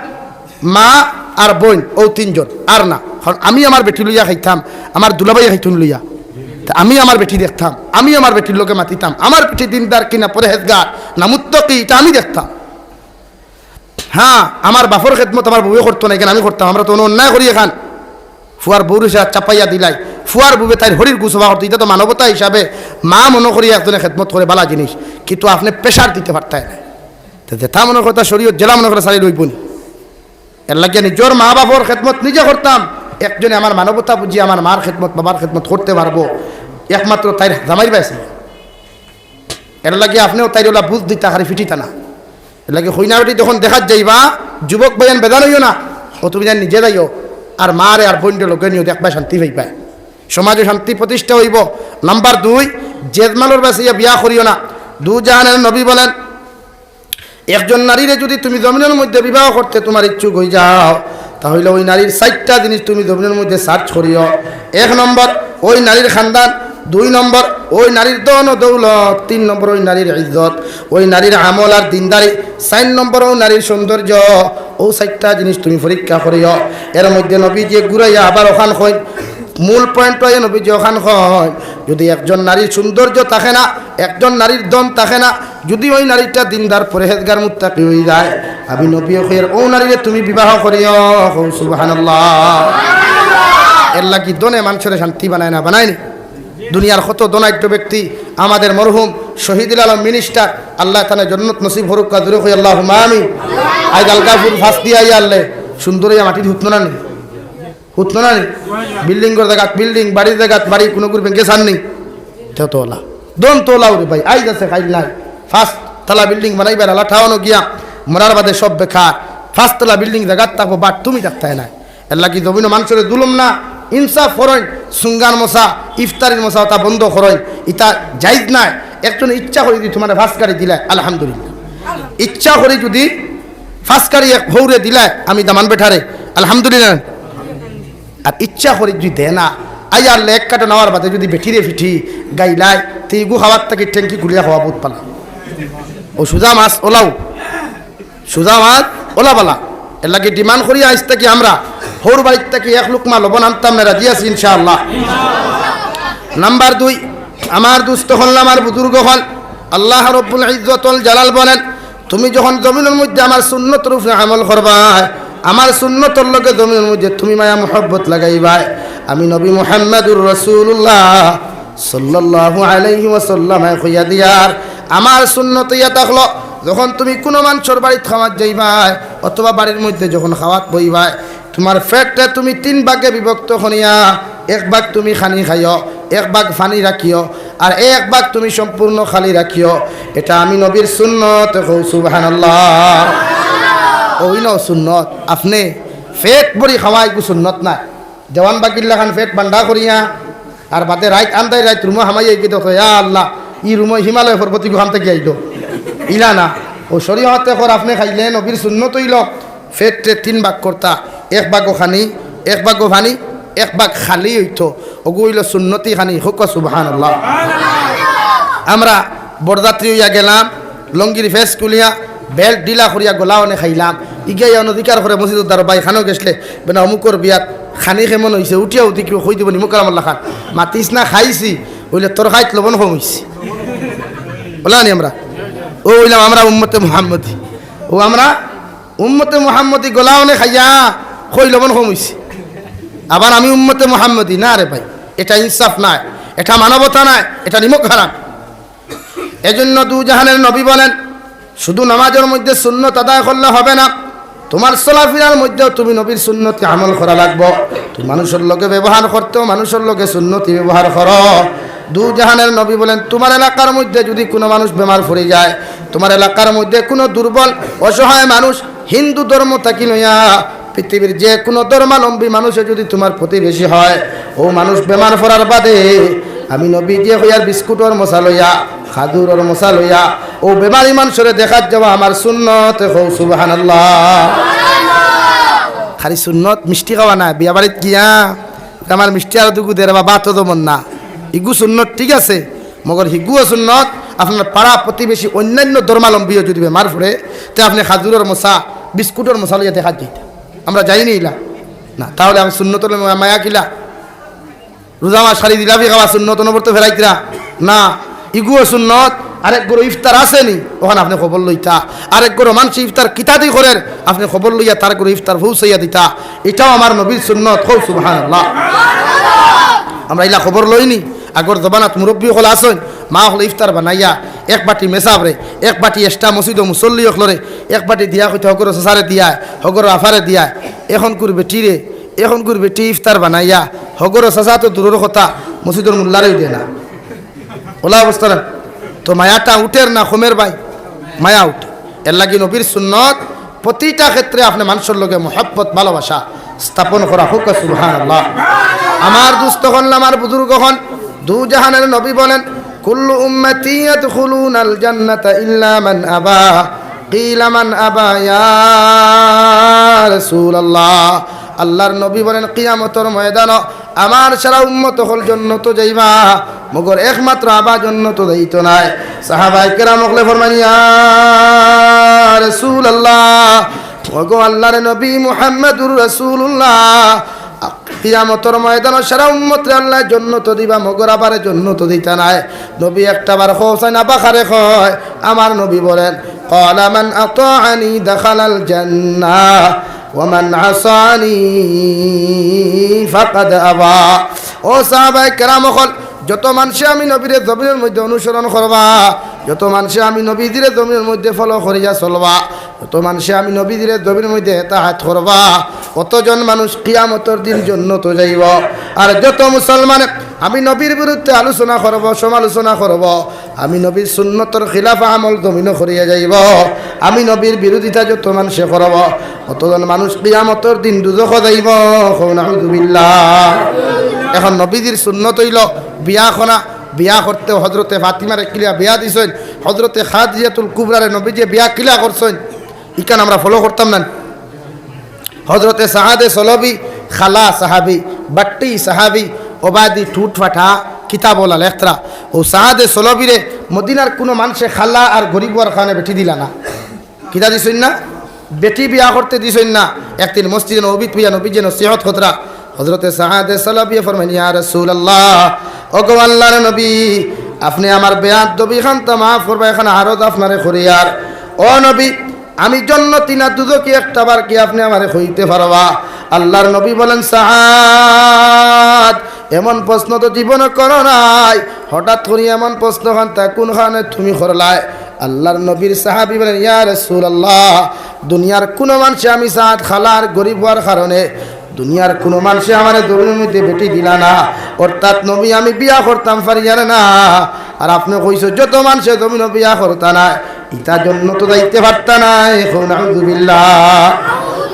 মা আর বইন, অউ তিনজন, আর না। কারণ আমি আমার বেটি লইয়া খাইতাম, আমার দুলাভাই খাইতো নি লইয়া। তে আমি আমার বেটি দেখতাম, আমি আমার বেটির লগে মাতিতাম, আমার বেটি দিনদার কিনা, পরহেজগার না মুত্তাকি, ইটা আমি দেখতাম। হ্যাঁ, আমার বাপর খেদমত আমার বউয়ে করতো না, ইখান আমি করতাম, আমরা তো অনো অন্যায় করি এখান। ফুয়ার বউর ইশারা চাপাইয়া দিলাই, ফুয়ার বউয়ে তাইর হরির গু সবা করতো, ইটা তো মানবতা হিসাবে মা মনো করি একজনে খেদমত করে, বালা জিনিস। কিন্তু আপনে pressure দিতে পারতায় না। তে যেটা মনো করে তা শরীয়ত যেলা মনো করে চালি লইবো নি। এর লাগিয়া নিজর মা বাপর খেদমত নিজে করতাম, একজনে আমার মানবতা বুঝি আমার মার খেদমত, বাবার খেদমত করতে পারবো, একমাত্র তাইর জামাইর বায় চাইয়া। এর লাগি আপনেও তাইর অলা বুঝ দিতা, খালি ফিটিতা না। এর লাগি কইনা বেটি যখন দেখাত যাইবা, যুবক ভাইয়াইন বেজান অইও না, অ তুমি যেন নিজে যাইও, আর মারে আর বইনরে লগে নিও, দেখবায় শান্তি পাইবায়, সমাজো শান্তি প্রতিষ্ঠা অইবো। নাম্বার দুই, জেজমালর বায় চাইয়া বিয়া করিও না। দু জাহানের নবী বলেন, একজন নারীরে যুদি তুমি জমিনর মধ্যে বিবাহ করতে তুমার ইচ্ছুক অইযাও, তা অইলে ওই নারীর চাইরটা জিনিস তুমি জমিনর মধ্যে search করিও। এক নম্বর, ওই নারীর খানদান। দুই নম্বর, ওই নারীর ধন ও দৌলত। তিন নম্বর, ওই নারীর ইজ্জত, ওই নারীর আমল আর দিনদারি। চাইর নম্বর, ওই নারীর সৌন্দর্য। অউ চাইরটা জিনিস তুমি পরীক্ষা করিও। এর মধ্যে নবীজিয়ে ঘুরাইয়া আবার অখান কইন, মূল point অইয়া নবীজিয়ে অখান কইন, যুদি একজন নারীর সৌন্দর্য থাকে না, একজন নারীর ধন থাকে না, যুদি ওই নারীটা দিনদার, পরহেজগার, মুত্তাকি অইযায়, আমি নবীয়ে কইয়ার, অউ নারীরে তুমি বিবাহ করিও। কও সুবহানাল্লাহ। এর লাগি ধনে মানষরে শান্তি বানায় না, বানায় নি? দুনিয়ার কত ধনাঢ্য ব্যক্তি, আমাদের মরহুম শহীদুল আলম minister, আল্লায় তানে জন্নত নসিব করুক্কা, জোরে কই আল্লাহুম্মা আমিন। আইজ আলগাপুর পাঁচ দিয়া আইয়া আনলে সুন্দর অইয়া মাটিত হুতনো না নি? হুতনো না নি? Buildingর জাগাত building, বাড়ির জাগাত বাড়ি, কুনুগুর ব্যাংকে চার নি। তে তো অলা। ধন তো অলাউ রে ভাই, আইজ আছে, কাইল নাই। পাঁচ তালা building বানাইবার আলা ঠাওনো গিয়া, মরার বাদে সব বেকার। পাঁচ তালা building জাগাত থাকবো, but তুমি থাকতায় নায়। এর লাগি জমিনো মানষরে জুলুম না, ইনসাফ করইন। সুঙ্গার মশা, ইফতারির মশা, ওটা বন্ধ করইন। ইটা জায়েজ নায়। একজনে ইচ্ছা করি যুদি তুমারে পাঁচ কাড়ি দিলায়, আলহামদুলিল্লাহ। ইচ্ছা করি যুদি পাঁচ কাড়ি এক হউরে দিলায়, আমি দামান বেটারে, আলহামদুলিল্লাহ। আর ইচ্ছা করি যুদি দেয় না, আইয়া আনলে এক কাটো নেওয়ার বাদে যুদি বেটিরে ফিটি গাইলায়, তে ইগু খাওয়ার থাকি ট্যাঙ্কি খুলিয়া খাওয়া বউত ভালা। অউ সুজা মাছ অলাউ, সুজা মাছ অলা ভালা। এর লাগি demand করি আইজ থাকি আমরা হউর বাড়ির থাকি এক লুকমা লবণ আনতাম না, রাজি আছি ইনশাআল্লাহ। নাম্বার দুই, আমার দুস্ত অকল, আমার বুজুর্গ অকল, আল্লাহ রব্বুল ইজ্জতুল জালাল বলেন, তুমি যখন জমিনর মধ্যে আমার সুন্নতর উপরে আমল করবায়, আমার সুন্নতর লগে জমিনর মধ্যে তুমি মায়া মহব্বত লাগাইবায়, আমি নবী মুহাম্মাদুর রাসূলুল্লাহ সাল্লাল্লাহু আলাইহি ওয়াসাল্লামে কইয়া দিয়ার, আমার সুন্নত ইয়া থাকলো, যখন তুমি কুনু মানষর বাড়িত খাওয়াত যাইবায় অথবা বাড়ির মধ্যে যখন খাওয়াত বইবায়, তুমার পেটরে তুমি তিন ভাগে বিভক্ত করিয়া, এক ভাগ তুমি খানি খাইও, এক ভাগ পানি রাখিও, আর এক ভাগ তুমি সম্পূর্ণ খালি রাখিও। এটা আমি নবীর সুন্নত। কও সুবহানাল্লাহ। অউ ইনো সুন্নত। আপনে পেট ভরি খাওয়া ইগু সুন্নত নায়। দেওয়ান বাগির লাখান পেট বান্ডা করিয়া, আর বাদে রাইত আন্দাইর রাইত রুমো হামাইয়া ইগু দেখো, ইয়া আল্লাহ, ই রুমো হিমালয় পর্বত ইগু খান থাকি আইলো। ইলা না। অউ শরীয়তে কর আপনে খাইলে নবীর সুন্নত অইলো। পেটরে তিন ভাগ করতা, এক ভাগো খানি, এক ভাগো পানি, এক ভাগ খালি অইতো। অগু অইলো সুন্নতি খানি, কউক্কা সুবহানাল্লাহ। আমরা বরযাত্রী অইয়া গেলাম, লুঙ্গির ফেস খুলিয়া, বেল্ট ঢিলা করিয়া গলা অনে খাইলাম। ইগিয়া অনধিকার করে মসজিদর দ্বারো, "ভাই, খানো গেছলে?" "বেটা, অমুকর বিয়াত খানি কেমন অইছে?" উঠিয়া উঠি কেউ কই দিবো নি, "মুকার আমার লাখান।" মাতিস না, খাইছি, অইলে তোর খাইত লবণ কম অইছে। অলা নি আমরা? অউ অইলাম আমরা উম্মতে মুহাম্মদী। অউ আমরা উম্মতে মুহাম্মদী, গলা অনে খাইয়া কই লবণ কম অইছে। আবার আমি উম্মতে মুহাম্মদী, না রে ভাই, এটা ইনসাফ নায়, এটা মানবতা নায়, এটা নিমক হারাম। এজন্য দু জাহানের নবী বলেন, শুধু নামাজর মধ্যে সুন্নত আদায় করলে হবে না, তুমার চলাফিরার মধ্যেও তুমি নবীর সুন্নতি আমল করা লাগবো। তুমি মানুষর লগে ব্যবহার করতেও মানুষর লগে সুন্নতি ব্যবহার করো। দু জাহানের নবী বলেন, তুমার এলাকার মধ্যে যুদি কুনু মানুষ বেমার পড়ি যায়, তুমার এলাকার মধ্যে কুনু দুর্বল, অসহায় মানুষ, হিন্দু ধর্ম থাকি লইয়া পৃথিবীর যে কুনু ধর্মাবলম্বী মানুষে যুদি তুমার প্রতিবেশী হয়, অউ মানুষ বেমার পড়ার বাদে আমি নবীজিয়ে কইয়ার বিস্কুটর মশা লইয়া, খাজুরর মশা লইয়া, অউ বেমারি মানুষরে দেখাত যাওয়া আমার সুন্নত, কও সুবহানাল্লাহ। খালি সুন্নত মিষ্টি খাওয়া না, বিয়া বাড়িত গিয়া আমার মিষ্টি আর দুগু দে রে বা, ভাত তো দমন না। ইগু সুন্নত ঠিক আছে, মগর হিগুও সুন্নত, আপনার পাড়া প্রতিবেশী অন্যান্য ধর্মাবলম্বীও যুদি বেমার পড়ে, তে আপনে খাজুরর মশা, বিস্কুটর মশা লইয়া দেখাত যাইতা। আমরা যাইনি ইলা? না, তাহলে আমি সুন্নতর মায়া কিলা? রোজা মাস খালি জিলাপি খাওয়া সুন্নত, অনবরত ফেরাইতরা? না, ইগুও সুন্নত। আরেক ঘরো ইফতার আছে নি, অখান আপনে খবর লইতা। আরেক ঘরো মানষে ইফতার কিতাদি করের, আপনে খবর লইয়া তার ঘরো ইফতার পৌঁছাইয়া দিতা। ইটাও আমার নবীর সুন্নত, কও সুবহানাল্লাহ। আমরা ইলা খবর লইনি? আগর জমানাত মুরব্বি অকল আছইন, মা অকলে ইফতার বানাইয়া এক বাটি মেসাবরে, এক বাটি এক্সট্রা মসজিদো মুসল্লি অকলরে, এক বাটি দিয়া কইতা হগরো চাচারে দিয়ায়, হগরো আফারে দিয়ায়। এখনকুর বেটিরে, এখনকুর বেটি ইফতার বানাইয়া হগরো চাচা তো দূরর কথা, মসজিদর মুল্লারেও দেয় না। অলা অবস্থা না? তো মায়াটা উঠের না কমের ভাই? মায়া উঠে। এরলাগি নবীর সুন্নত প্রতিটা ক্ষেত্রে আপনে মানষর লগে মহব্বত, ভালোবাসা স্থাপন করা, কউক্কা সুবহানাল্লাহ। আমার দুস্ত অকল, আমার বুজুর্গ অকল, দু জাহানের নবী বলেন, "কুল্লু উম্মতি ইয়াদখুলুনাল জান্নাতা ইল্লা মান আবা।" কিলা মান আবা ইয়া রাসূলুল্লাহ। আল্লাহর নবী বলেন, কিয়ামতর ময়দানো আমার সারা উম্মত অকল জন্নতো যাইবা, মগর একমাত্র আবা জন্নতো যাইতো নায়। সাহাবায়ে কেরাম অকলে ফরমাইন, ইয়া রাসূলুল্লাহ, ওগো আল্লাহর নবী মুহাম্মাদুর রাসূলুল্লাহ, কিয়ামতর ময়দানো সারা উম্মতরে আল্লায় জন্নতো দিবা, মগর আবারে জন্নতো দিতা নায়। নবী একটা বার কওছাইন, আবা কারে কয়? আমার নবী বলেন, ক্বালা মান আতাআনি দাখালাল জান্নাহ ওয়া মান আসানি ফাকাদ আবা। ও সাহাবায়ে কেরাম অকল, যত মানষে আমি নবীরে জমিনর মধ্যে অনুসরণ করবা, যত মানষে আমি নবীজিরে জমিনর মধ্যে ফলো করিয়া চলবা, যত মানষে আমি নবীজিরে জমিনর মধ্যে এতাআত করবা, অতজন মানুষ কিয়ামতর দিন জন্নতো যাইবো। আর যত মুসলমানে আমি নবীর বিরুদ্ধে আলোচনা করবো, সমালোচনা করবো, আমি নবীর সুন্নতর খিলাফ আমল জমিনো করিয়া যাইবো, আমি নবীর বিরোধিতা যত মানষে করবো, অতজন মানুষ কিয়ামতর দিন দুজখো যাইবো। কও নাউজুবিল্লাহ। এখন নবীজির সুন্নত অইলো বিয়া করা, বিয়া করতে হজরতে ফাতিমারে কিলা বিয়া দিছইন, হজরতে খাদিজাতুল কুবরারে নবীজিয়ে বিয়া কিলা করছইন, ইখান আমরা ফলো করতাম না। হজরতে সাআদে সলবি, খালা সাহাবি, বাট্টি সাহাবি, অবাদি ঠুট ফাটা, কিতাবওয়ালা লেখরা। অউ সাআদে সলবিরে মদিনার কুনু মানষে খালা আর গরিব অওয়ার কারণে বেটি দিলা না। কিতা দিছইন না? বেটি বিয়া করতে দিছইন না। একদিন মসজিদে নববীত বইয়া নবীজিয়ে নসিহত কররা। হজরতে সাআদে সলবিয়ে ফরমাইন, ইয়া রাসূলুল্লাহ, ওগো আল্লাহর নবী, আপনে আমার বেয়াদবি খানতা মাফ করবা, এখান আরজ আপনারে করিয়ার। ও নবী, আমি জন্নতি না দুজখি একটা বার কি আপনে আমারে কইতে পারবা? আল্লাহর নবী বলেন, সাআদ, এমন প্রশ্ন তো জীবনে করো নাই, হঠাৎ করি এমন প্রশ্ন খানতা কুন কারণে তুমি করলায়? আল্লাহর নবীর সাহাবি বলেন, ইয়া রাসূলুল্লাহ, দুনিয়ার কুনু মানষে আমি সাআদ খালা আর গরিব অওয়ার কারণে দুনিয়ার কুনু মানষে আমারে জমিনর মধ্যে বেটি দিলা না, অর্থাৎ নবী আমি বিয়া করতাম পারিয়ার না। আর আপনে কইছো যত মানষে জমিনো বিয়া করতা নায়, ইতা জন্নতো যাইতে পারতা নায়। কও নাউজুবিল্লাহ।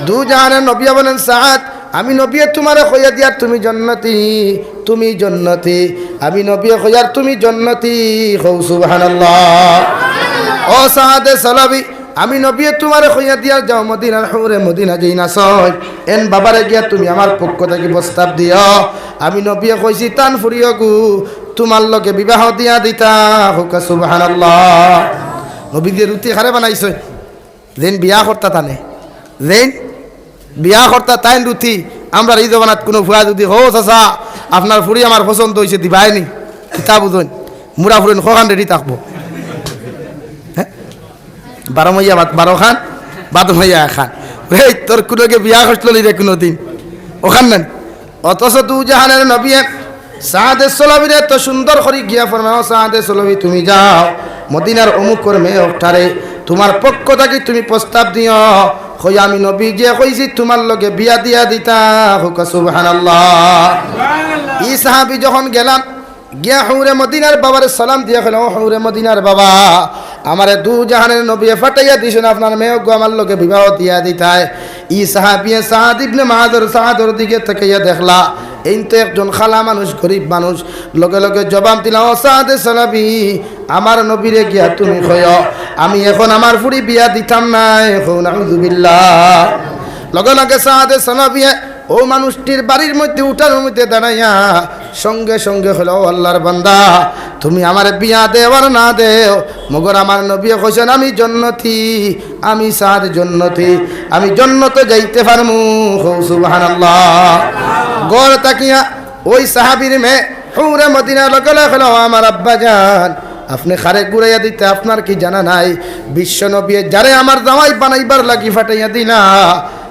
দু জাহানের নবীয়ে বলেন, সাআদ, আমি নবীয়ে তুমারে কইয়া দিয়ার তুমি জন্নতি, তুমি জন্নতি, আমি নবীয়ে কইয়ার তুমি জন্নতি। কও সুবহানাল্লাহ। ও সাআদে সলবি, আমি নবীয়ে তুমারে কইয়া দিয়ার যাও মদিনার হুরে মদিনা যেইন আছইন, এন বাবারে গিয়া তুমি আমার পক্ষ থাকি প্রস্তাব দিও। আমি নবিয়ে কইছি, "তান ফুড়িওগু তুমার লগে বিবাহ দিয়া দিতা।" কউক্কা সুবহানাল্লাহ। নবীজিয়ে রুটি কারে বানাইছইন? যেইন বিয়া করতা তানে, যেইন বিয়া করতা তাইন রুটি। আমরার ই জমানাত কুনু ফুয়ায় যুদি কয়, "ও চাচা, আপনার ফুড়ি আমার পছন্দ অইছে, দিবায়নি?" কিতা বুঝইন? মুড়া ফুড়ইন কখান রেডি থাকবো? হে? বারো মাইয়া বাদ-, বারো খান, বাদ মাইয়া এখান। রে, তোর কুনুগে বিয়া করছিল নি রে কুনুদিন? অখান নানি? অথচ দুজাহানের নবীয়ে সাদে সলবিরে এত সুন্দর করি গিয়া ফরমায়, "ও সাদে সলবি, তুমি যাও, মদিনার অমুকর মেয়ে অকটারে তুমার পক্ষ থাকি তুমি প্রস্তাব দিও, কইও আমি নবীজিয়ে কইছি তুমার লগে বিয়া দিয়া দিতা।" কউক্কা সুবহানাল্লাহ। ই সাহাবী যখন গেলা, গিয়া হুরে মদিনার বাবারে সালাম দিয়া কইলা, "ও হুরে মদিনার বাবা, আমারে দুজাহানের নবীয়ে পাঠাইয়া দিছইন আপনার মেয়েগু আমার লগে বিবাহ দিয়া দিতায়।" ই সাহাবিয়ে সাদ ইবনে মাদর সাদর দিকে তাকাইয়া দেখলা, এইন তো একজন কালা মানুষ, গরিব মানুষ। লগে লগে জবাব দিলা, "ও সাদে সলবি, আমার নবীরে গিয়া তুমি কইও, আমি এখন আমার ফুড়ি বিয়া দিতাম নায়।" কও নাউজুবিল্লাহ। লগে লগে সাদে সলবিয়ে অউ মানুষটির বাড়ির মধ্যে উঠানর মধ্যে দাঁড়াইয়া সঙ্গে সঙ্গে কইলা, "ও আল্লার বান্দা, তুমি আমারে বিয়া দেও আর না দেও, মগর আমার নবীয়ে কইছইন আমি জন্নতি, আমি সাদ জন্নতি, আমি জন্নতো যাইতে পারমু।" কও সুবহানাল্লাহ। ঘর থাকিয়া অউ সাহাবীর মেয়ে হুরে মদিনা লগে লগে কইলা, "ও আমার আব্বাজান, আপনে কারে ঘুরাইয়া দিতা আপনার কি জানা নাই? বিশ্ব নবীয়ে যারে আমার জামাই বানাইবার লাগি পাঠাইয়া দিলা,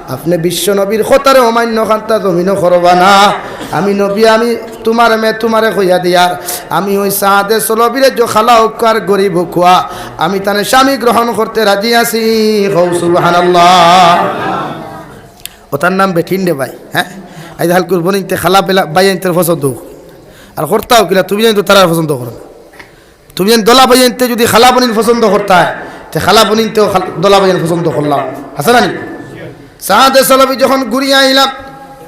আপনে বিশ্ব নবীর কথারে অমান্য খান্তা জমিনো করবা না। আমি নবী, আমি তুমার মেয়ে তুমারে কইয়া দিয়ার, আমি অউ সাদে সলবিরে যে কালা অউক্কা আর গরিব অউক্কা, আমি তানে স্বামী গ্রহণ করতে রাজি আছি।" কও সুবহানাল্লাহ। অতার নাম বেটিন রে ভাই, হে? আইজ হালকুর বইনাইন্তে কালা বেলা-, ভাইয়াইন্তর পছন্দ অউক। আর করতাও কিলা, তুমি জানি তো তারার পছন্দ করো না। তুমি যেন দলা ভাইয়াইন্তে যুদি কালা বইনাইন পছন্দ করতায়, তে কালা বইনাইন্তেও কাল-, দলা ভাইয়াইন পছন্দ করলাম। আছে না নি? সাদে সলবি যখন ঘুরিয়া আইলা,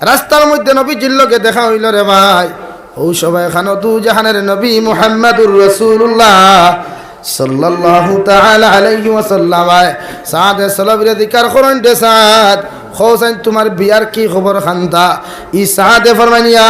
রাস্তার মধ্যে নবীজির লগে দেখা অইলো রে ভাই। অউ সময় খানো দুজাহানের নবী মুহাম্মাদুর রাসূলুল্লাহ সাল্লাল্লাহু তাআলা আলাইহি ওয়াসাল্লাম আয়। সাদে সলবিরে জিকার করইন, "রে সাদ, কও চাইন তুমার বিয়ার কি খবর খান্তা?" ই সাদে ফরমাইন, "ইয়া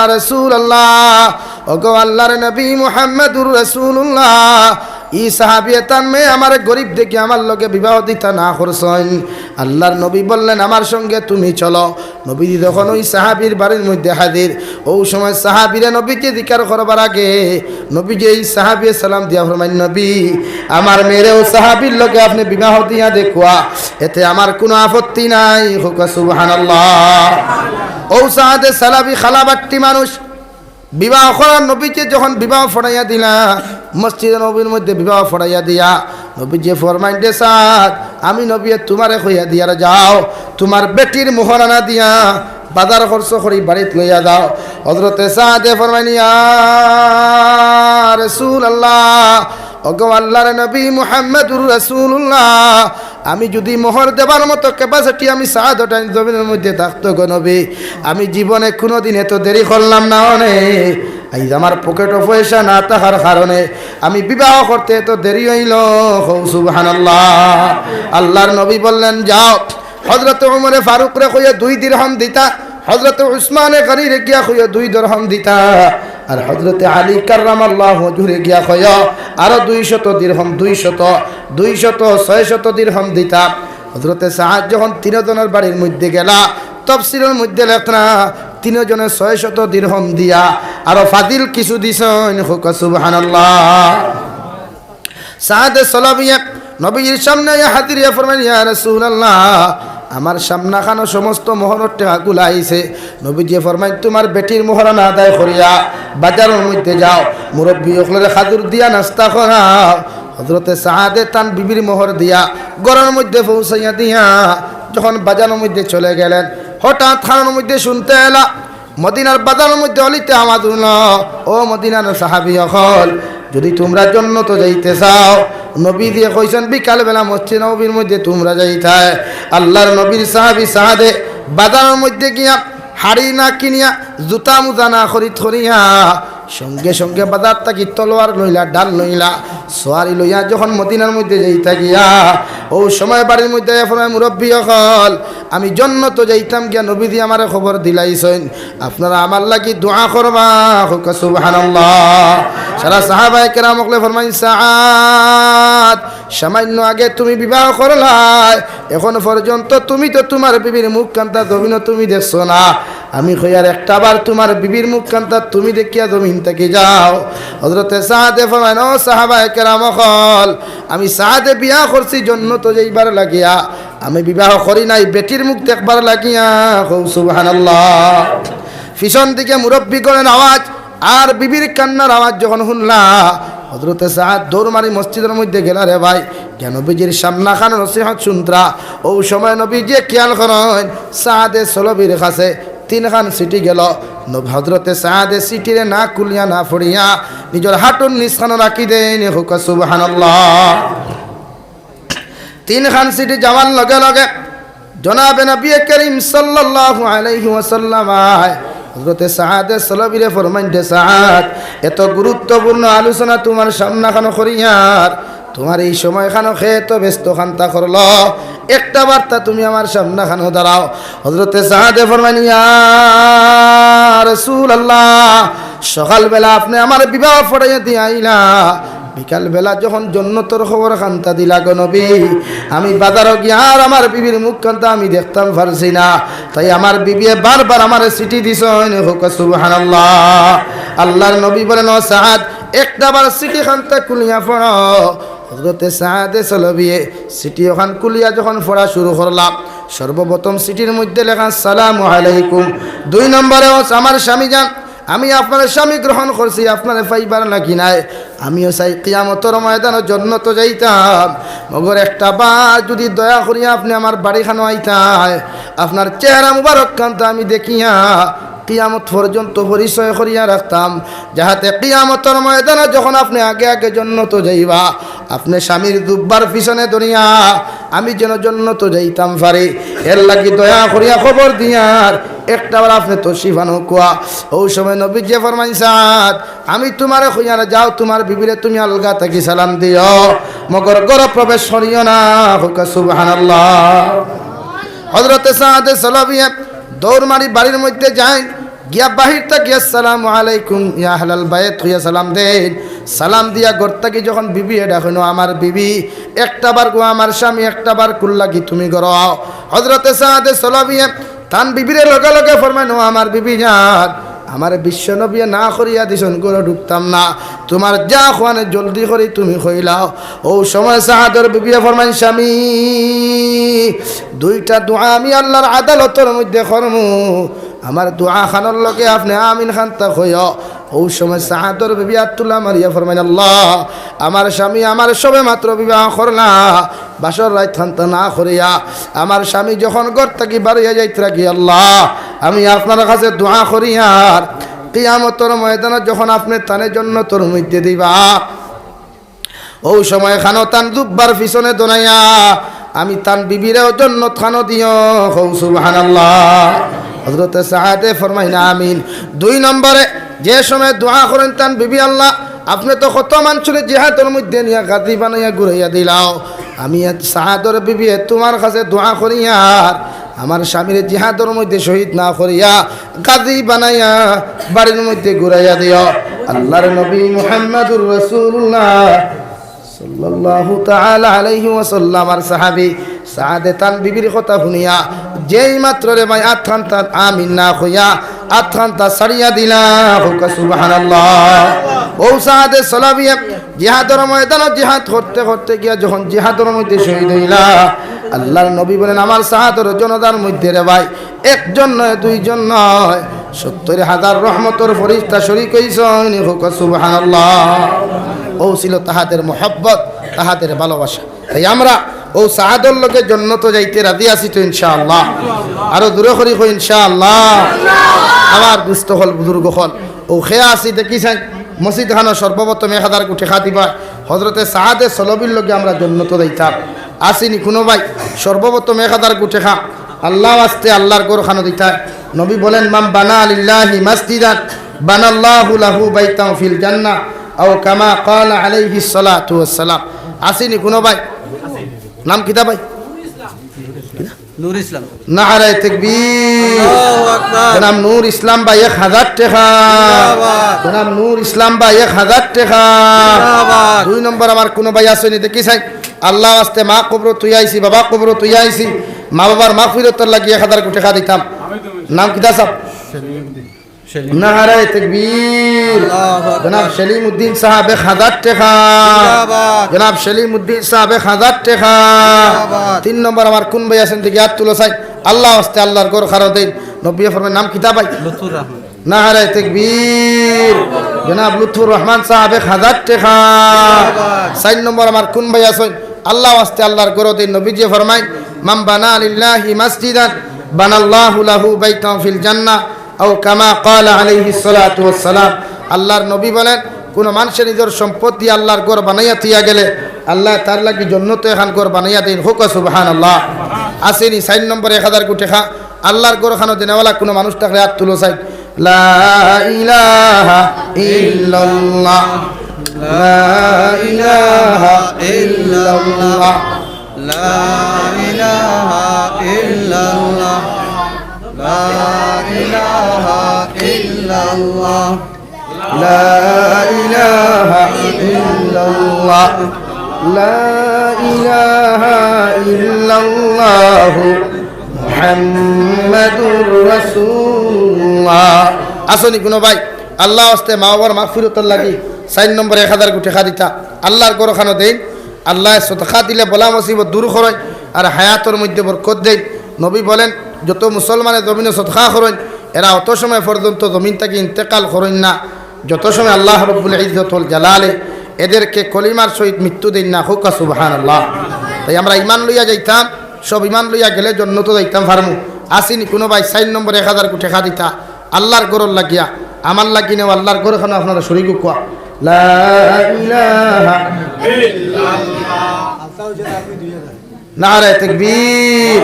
রাসূলুল্লাহ, ওগো আল্লার নবী মুহাম্মাদুর রাসূলুল্লাহ, ই সাহাবিয়ে তান মেয়ে আমারে গরিব দেখি আমার লগে বিবাহ দিতা না করছইন।" আল্লার নবী বললেন, "আমার সঙ্গে তুমি চলো।" নবীজি যখন অউ সাহাবির বাড়ির মধ্যে হাজির, অউ সময় সাহাবিরে নবীজি জিকার করবার আগে নবীজি এই সাহাবিয়ে সালাম দিয়া ফরমাইন, "নবী, আমার মেয়েরে অউ সাহাবির লগে আপনে বিবাহ দিয়া দেখুয়া, এতে আমার কুনু আপত্তি নাই।" কউক্কা সুবহানাল্লাহ। অউ সাদে সলবি কালা বাট্টি মানুষ, বিবাহ করার নবীজিয়ে যখন বিবাহ পড়াইয়া দিলা, মসজিদে নববীর মধ্যে বিবাহ পড়াইয়া দিয়া নবীজিয়ে ফরমাইন, "রে সাদ, আমি নবীয়ে তুমারে কইয়া দিয়ার, যাও তুমার বেটির মোহরানা দিয়া বাজার খরচ করি বাড়িত লইয়া যাও।" হজরতে সাদে ফরমাইন, "ইয়া রাসূলুল্লাহ, ওগো আল্লার নবী মুহাম্মাদুর রাসূলুল্লাহ, আমি যুদি মোহর দেবার মতো capacity আমি সাদ অটাইন জমিনর মধ্যে থাকতো গো নবী, আমি জীবনে কুনুদিন এত দেরি করলাম না অনে। আইজ আমার পকেটো পয়সা না থাকার কারণে আমি বিবাহ করতে এত দেরি অইলো।" কও সুবহানাল্লাহ। আল্লার নবী বললেন, "যাও, হজরতে উমরে ফারুকরে কইয়া দুই দিরহাম দিতা, হজরতে উসমানে গনিরে গিয়া কইয়া দুই দিরহাম দিতা, আর হজরতে আলী কাররামাল্লাহু ওয়াজহুরে গিয়া কইয়া আরো দুইশত দিরহাম, দুইশত, দুইশত, ছয়শত দিরহাম দিতা।" হজরতে সাদ যখন তিনজনর বাড়ির মধ্যে গেলা, তফসিরর মধ্যে লেখরা, তিনজনে ছয়শত দিরহাম দিয়া আরো ফাজিল কিছু দিছইন। কউক্কা সুবহানাল্লাহ। সাদে সলবিয়ে নবীজির সামনে আইয়া হাজির অইয়া ফরমাইন, "ইয়া রাসূলুল্লাহ, আমার সামনাখানো সমস্ত মোহরর টেকাগুলা আইছে।" নবীজিয়ে ফরমাইন, "তুমার বেটির মোহরানা আদায় করিয়া বাজারর মধ্যে যাও, মুরব্বি অকলরে খাজুর দিয়া নাস্তা করাও।" হজরতে সাদে তান বিবির মোহর দিয়া ঘরর মধ্যে পৌঁছাইয়া দিয়া যখন বাজারর মধ্যে চলে গেলেন, হঠাৎ কানর মধ্যে শুনতে এলা, মদিনার বাজারর মধ্যে অলিতে আওয়াজ অইলো, "ও মদিনার সাহাবী অকল, যুদি তুমরা জন্নতো যাইতে চাও, নবীজিয়ে কইছইন বিকাল বেলা মসজিদে নববীর মধ্যে তুমরা যাইতায়।" আল্লার নবীর সাহাবী সাদে বাজারর মধ্যে গিয়া হাড়ি না কিনিয়া, জুতা মুজা না খরিদ করিয়া, সঙ্গে সঙ্গে বাজার থাকি তলোয়ার লইলা, ঢাল লইলা, সোয়ারি লইয়া যখন মদিনার মধ্যে যাইতা গিয়া, অউ সময় বাড়ির মধ্যে আইয়া ফরমায়, "মুরব্বী অকল, আমি জন্নতো যাইতাম গিয়া, নবীজি আমারে খবর দিলাইছইন, আপনারা আমার লাগি দোয়া করবা।" কউক্কা সুবহানাল্লাহ। সারা সাহাবায়ে কেরাম অকলে ফরমাইন, "সাআদ, সামান্য আগে তুমি বিবাহ করলায়, এখন পর্যন্ত তুমি তো তুমার বিবির মুখ কান্তা জমিনো তুমি দেখছো না। আমি কইয়ার একটা বার তুমার বিবির মুখ কান্তা তুমি দেখিয়া জমিন থাকি যাও।" হযরতে সাআদে ফরমাইন, "ও সাহাবায়ে কেরাম অকল, আমি সাআদে বিয়া করছি জন্নতো যাইবার লাগিয়া, আমি বিবাহ করি নাই বেটির মুখ দেখবার লাগিয়া।" কও সুবহানাল্লাহ। পিছন দিকে মুরব্বীগণের আওয়াজ আর বিবির কান্নার আওয়াজ যখন হুনলা, হযরতে সাআদ দৌড় মারি মসজিদর মধ্যে গেলা রে ভাই, গিয়া নবীজির সামনাখান নসিহত হুনতরা। অউ সময় নবীজিয়ে খিয়াল করইন, সাআদে সলবির কাছে তিনখান চিঠি গেল। নব-, হযরতে সাআদে চিঠিরে না খুলিয়া না পড়িয়া নিজর হাটুর নিচখানো রাখি দেইন। কউক্কা সুবহানাল্লাহ। তিনখান চিঠি যাওয়ার লগে লগে জনাবে নবী করিম সাল্লাল্লাহু আলাইহি ওয়াসাল্লাম আয় হযরতে সাআদে সলবিরে ফরমাইন, "রে সাআদ, এত গুরুত্বপূর্ণ আলোচনা তুমার সামনাখানো করিয়ার তুমার এই সময়খানো কে এত ব্যস্ত কান্তা করলো, একটা বার্তা তুমি আমার সামনাখানো দাঁড়াও।" হযরতে সাআদে ফরমাইন, "ইয়া রাসূলুল্লাহ, সকালবেলা আপনে আমারে বিবাহ পড়াইয়া দিয়া আইলা, বিকালবেলা যখন জন্নতর খবর কান্তা দিলা গো নবী, আমি বাজারো গিয়া আর আমার বিবির মুখ কান্তা আমি দেখতাম পারছি না, তাই আমার বিবিয়ে বারবার আমারে চিঠি দিছইন।" কউক্কা সুবহানাল্লাহ। আল্লাহর নবী বলেন, "ও সাআদ, একটা বার চিঠি কান্তা খুলিয়া পড়ো।" হযরতে সাআদে সলবিয়ে চিঠি অখান খুলিয়া যখন পড়া শুরু করলা, সর্বপ্রথম চিঠির মধ্যে লেখা, "আসসালামু আলাইকুম।" দুই নম্বরে, "ও আমার স্বামী যান, আমি আপনার স্বামী গ্রহণ করছি, আপনারে পাইবার লাগি নায়। আমিও চাই কিয়ামতর ময়দানো জন্নতো যাইতাম, মগর একটা বার যুদি দয়া করিয়া আপনে আমার বাড়িখানো আইতায়, আপনার চেহারা মুবারক কান্তা আমি দেখিয়া কিয়ামত পর্যন্ত পরিচয় করিয়া রাখতাম, যাহাতে কিয়ামতর ময়দানো যখন আপনে আগে আগে জন্নতো যাইবা, আপনে স্বামীর জুব্বার পিছনে ধরিয়া আমি যেন জন্নতো যাইতাম পারি। এর লাগি দয়া করিয়া খবর দিয়ার একটা বার আপনে তশরিফ আনউক্কা।" অউ সময় নবীজিয়ে ফরমাইন, "সাআদ, আমি তুমারে কইয়ার, যাও তুমার বিবিরে তুমি আলগা থাকি সালাম দিও, মগর ঘরো প্রবেশ করিও না।" কউক্কা সুবহানাল্লাহ। হযরতে সাআদে সলবিয়ে দৌড় মারি বাড়ির মধ্যে যাইন, গিয়া বাহির থাকি, "আসসালামু আলাইকুম ইয়া আহলাল বাইত" কইয়া সালাম দেইন। সালাম দিয়া ঘর থাকি যখন বিবিয়ে ডাকইন, "ও আমার বিবি, একটা বার গো আমার স্বামী, একটা বার কুল লাগি তুমি ঘরো আও।" হযরতে সাআদে সলবিয়ে তান বিবিরে লগে লগে ফরমাইন, "ও আমার বিবি যান, আমারে বিশ্ব নবীয়ে না করিয়া দিছইন, ঘরো ঢুকতাম না, তুমার যা কওয়ানে জলদি করি তুমি কইলাও।" অউ সময় সাআদর বিবিয়ে ফরমাইন, "স্বামী, দুইটা দোয়া আমি আল্লাহর আদালতর মধ্যে করমু, আমার দোয়া খানর লগে আপনে আমিন খান্তা কইও।" অউ সময় সাআদর বিবি আত তুলা মারিয়া ফরমাইন, "আল্লাহ, আমার স্বামী আমারে সবে মাত্র বিবাহ করলা, বাসর রাইত খান্তা না করিয়া আমার স্বামী যখন ঘর থাকি বারইয়া যাইতরা গি, আল্লাহ, আমি আপনার কাছে দোয়া করিয়ার কিয়ামতর ময়দানো যখন আপনে তানে জন্নতর মধ্যে দিবা, অউ সময় খানো তান জুব্বার পিছনে দৌড়াইয়া আমি তান বিবিরেও জন্নত খানো দিও।" কও সুবহানাল্লাহ। হযরতে সাআদে ফরমাইন, "আমিন।" দুই নম্বরে যে সময় দোয়া করইন তান বিবি, "আল্লাহ, আপনে তো কত মানষরে জিহাদর মধ্যে নিয়া গাজী বানাইয়া ঘুরাইয়া দিলাও, আমি আত সাআদর বিবিয়ে তুমার কাছে দোয়া করিয়ার আমার স্বামীরে জিহাদর মধ্যে শহীদ না করিয়া গাজী বানাইয়া বাড়ির মধ্যে ঘুরাইয়া দিও।" আল্লাহর নবী মুহাম্মাদুর রাসূলুল্লাহ সাল্লাল্লাহু তাআলা আলাইহি ওয়াসাল্লাম আর সাহাবী সাআদে তান বিবির কথা হুনিয়া যেই মাত্র রে ভাই আত খান্তা আমিন না কইয়া আত খান্তা ছাড়িয়া দিলা। কউক্কা সুবহানাল্লাহ। অউ সাআদে সলবিয়ে জিহাদর ময়দানো জিহাদ করতে করতে গিয়া যখন জিহাদর মধ্যে শহীদ অইলা, আল্লাহর নবী বলেন, আমার সাআদর জানাজার মধ্যে রে ভাই একজন নয়, দুইজন নয়, সত্তর হাজার রহমতর ফিরিস্তা শরিক অইছইন। কউক্কা সুবহানাল্লাহ। অউ ছিল তাহাদের মহব্বত, তাহাদের ভালোবাসা। তাই আমরা অউ সাআদর লগে জন্নতো যাইতে রাজি আছি তো ইনশাআল্লাহ? আরো জোরে করি কই ইনশাআল্লাহ। আমার দুস্ত অকল, বুজুর্গ অকল, অউ কে আছি দেখি চাই, মসজিদ খানো সর্বপ্রথম এক হাজার গু টেকা দিবা, হযরতে সাআদে সলবির লগে আমরা জন্নতো যাইতাম। আছি নি কুনু ভাই? সর্বপ্রথম এক হাজার গু টেকা আল্লাহ ওয়াস্তে আল্লাহর ঘর খানো দিতায়। নবী বলেন, "মান বানা লিল্লাহি মাসজিদান বানাল্লাহু লাহু বাইতান ফিল জান্নাহ, আও কামা ক্বালা আলাইহিস সালাতু ওয়াস সালাম। আছেনি কুনু ভাই? নাম কিতা ভাই? নূর ইসলাম। নারায়ে তাকবীর। আল্লাহু আকবার। জনাব নূর ইসলাম ভাই এক হাজার টেকা। জিন্দাবাদ। জনাব নূর ইসলাম ভাই এক হাজার টেকা। জিন্দাবাদ। দুই নম্বর আমার কুনু ভাই আছেনি দেখি চাই? আল্লার ওয়াস্তে মা কবরো থুইয়া আইছি, বাবা কবরো থুইয়া আইছি, মা বাবার মাগফিরতর লাগি এক হাজার টেকা দিতাম। নাম কিতা সাব? নারায়ে তাকবীর। আল্লাহু আকবার। জনাব সেলিম উদ্দিন সাব এক হাজার টেকা। জিন্দাবাদ। জনাব সেলিম উদ্দিন সাব এক হাজার টেকা। জিন্দাবাদ। তিন নম্বর আমার কুন ভাই আছেন দেখি আত তুলো চাই। আল্লার ওয়াস্তে আল্লার ঘরখানো দেইন। নবীয়ে ফরমাইন নাম কিতা ভাই? লুৎফুর রহমান। নারায়ে তাকবীর। জনাব লুৎফুর রহমান সাব এক হাজার টেকা। জিন্দাবাদ। চাইর নম্বর আমার কুন ভাই আছেন? আল্লার ওয়াস্তে আল্লার ঘরো দেইন। নবীজিয়ে ফরমাইন, মান বানা লিল্লাহি মাসজিদান বানাল্লাহু লাহু বাইতান ফিল জান্নাহ। আও কামা ক্বালা আলাইহিস সালাতু ওয়াস সালাম। আল্লার নবী বলেন, কুনু মানষে নিজর সম্পদ দিয়া আল্লার ঘর বানাইয়া থুইয়া গেলে, আল্লায় তার লাগি জন্নতো এখান ঘর বানাইয়া দেইন। কউক্কা সুবহানাল্লাহ। আছেনি চাইর নম্বর এক হাজার টেকা? আল্লার ঘরখানো দেনেওয়ালা কুনু মানুষ থাকলে আত তুলো চাই। লা ইলাহা ইল্লাল্লাহ, লা ইলাহা ইল্লাল্লাহ। لا إله إلا الله. لا إله إلا الله. لا إله إلا الله. لا إله إلا الله. محمد رسول الله. আছেনি কুনু ভাই? আল্লার ওয়াস্তে মা বাবার মাগফিরতর লাগি চাইর নম্বর এক হাজার টেকা দিতা। আল্লার ঘরখানো দেইন। আল্লায় সদকা দিলে বালা মুসিবত দূর করইন, আর হায়াতর মধ্যে বরকত দেইন। নবী বলেন, যত মুসলমানে জমিনো সদকা করইন, এরা অত সময় পর্যন্ত জমিন থাকি ইন্তেকাল করইন না, যত সময় আল্লাহ রব্বুল ইজ্জত ওয়াল জালালে এদেরকে কলিমার সহিত মৃত্যু দেইন না। কউক্কা সুবহানাল্লাহ। তাই আমরা ইমান লইয়া যাইতাম, সব ইমান লইয়া গেলে জন্নতো যাইতাম পারমু। আছেনি কুনু ভাই চাইর নম্বর এক হাজার টেকা দিতা? আল্লার ঘরর লাগিয়া, আমার লাগি নেও, আল্লার ঘরখানো আপনারা শরিক কউক্কা। লা ইলাহা ইল্লাল্লাহ। নারায়ে তাকবীর।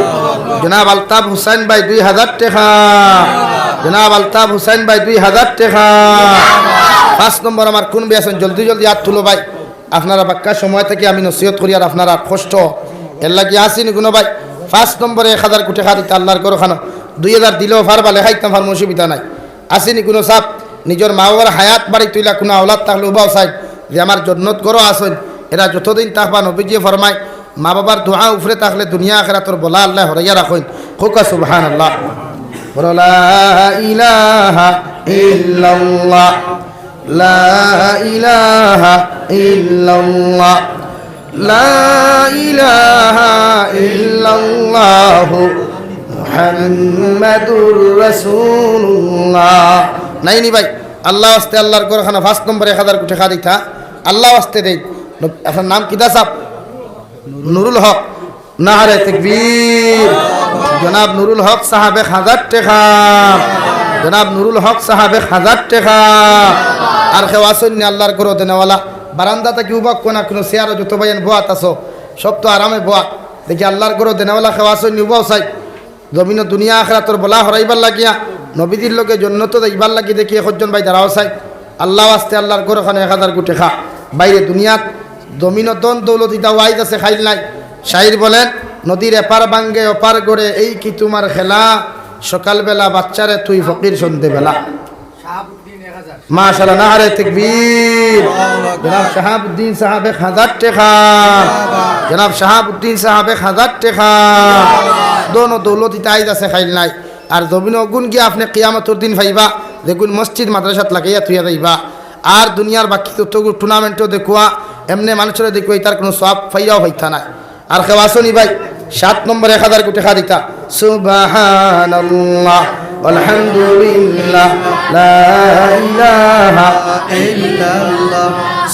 জনাব আলতাফ হুসাইন ভাই দুই হাজার টেকা। জনাব আলতাফ হুসাইন ভাই দুই হাজার টেকা। পাঁচ নম্বর আমার কুন ভাই আছেন? জলদি জলদি আত তুলো ভাই। আপনারা বাক্কা সময় থাকি আমি নসিহত করি আর আপনারা কষ্ট। এর লাগি আছেনি কুনু ভাই? পাঁচ নম্বরে এক হাজার টেকা দিতা আল্লার ঘরখানো। দুই হাজার দিলেও পারবা, লেখাইতাম পারমু, অসুবিধা নাই। আছেনি কুনু সাব? নিজর মা বাবার হায়াত বাড়ি তুইলা কুনু আওলাদ থাকলে উবাও চাই যে আমার জন্নত ঘরো আছইন, এরা যতদিন থাকবা। নবীজিয়ে ফরমায়, মা বাবার দোয়া উপরে থাকলে দুনিয়া আখেরাতর বালা আল্লায় হরাইয়া রাখইন। কউক্কা সুবহানাল্লাহ। বলো, লা ইলাহা ইল্লাল্লাহ। لا إله إلا الله. لا إله إلا الله. محمد رسول الله. নাইনি ভাই, আল্লার ওয়াস্তে আল্লার ঘরখানো পাঁচ নম্বরে এক হাজার টেকা দিতা, আল্লার ওয়াস্তে দেইন। আপনার নাম কিতা সাব? নুরুল হক। নারায়ে তাকবীর। জনাব নুরুল হক সাব এক হাজার টেকা। জনাব নুরুল হক সাব এক হাজার টেকা। আর কেউ আছইন নি আল্লার ঘরো দেনেওয়ালা? বারান্দা থাকি উবা কুনু কুনু চেয়ারো যত ভাইয়াইন বওয়াত আছো, সব তো আরামে বওয়া। দেখি আল্লার ঘরো দেনেওয়ালা কেউ আছইন নি, উবাও চাই। জমিনো দুনিয়া আখেরাতর বালা হরাইবার লাগিয়া, নবীজির লগে জন্নতো যাইবার লাগি দেখি একজন ভাই দাঁড়াও চাই। আল্লার ওয়াস্তে আল্লার ঘরখানো এক হাজার টেকা। বাইরে দুনিয়াত জমিনো ধন দৌলত ইতা ওয়াইজ আছে, খাইল নাই। শাইর বলেন, নদীর এপার ভাঙ্গে ওপার গড়ে, এই কি তোমার খেলা? সকালবেলা বাচ্চারে তুই ফকির সন্ধেবেলা। মাশাআল্লাহ, নারায়ে তাকবীর। জনাব শাহাবুদ্দিন সাব এক হাজার টেকা। জনাব শাহাবুদ্দিন সাব এক হাজার টেকা। ধন দৌলত ইতা আইজ আছে, খাইল নাই। আর জমিনো অগুন গিয়া আপনে কিয়ামতর দিন পাইবা, যেগুন মসজিদ মাদ্রাসাত লাগাইয়া থুইয়া যাইবা। আর দুনিয়ার বাকি যতগুন টুর্নামেন্টো দেখুয়া, এমনে মানষরে দেখুয়া, ইতার কুনু সওয়াব পাইয়াও পাইতা নায়। আর কেউ আছইন নি ভাই? সাত নম্বরে এক হাজার টেকা দিতা। সুবহানাল্লাহ, আলহামদুলিল্লাহ, লা ইলাহা ইল্লাল্লাহ।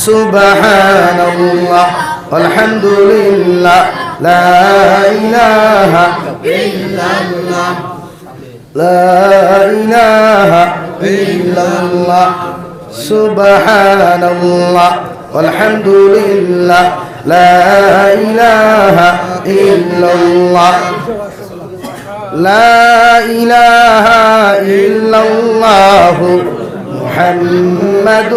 সুবহানাল্লাহ, আলহামদুলিল্লাহ, লা ইলাহা ইল্লাল্লাহ। لا إله إلا الله. سبحان الله. والحمد لله. لا إله إلا الله. لا إله إلا الله. محمد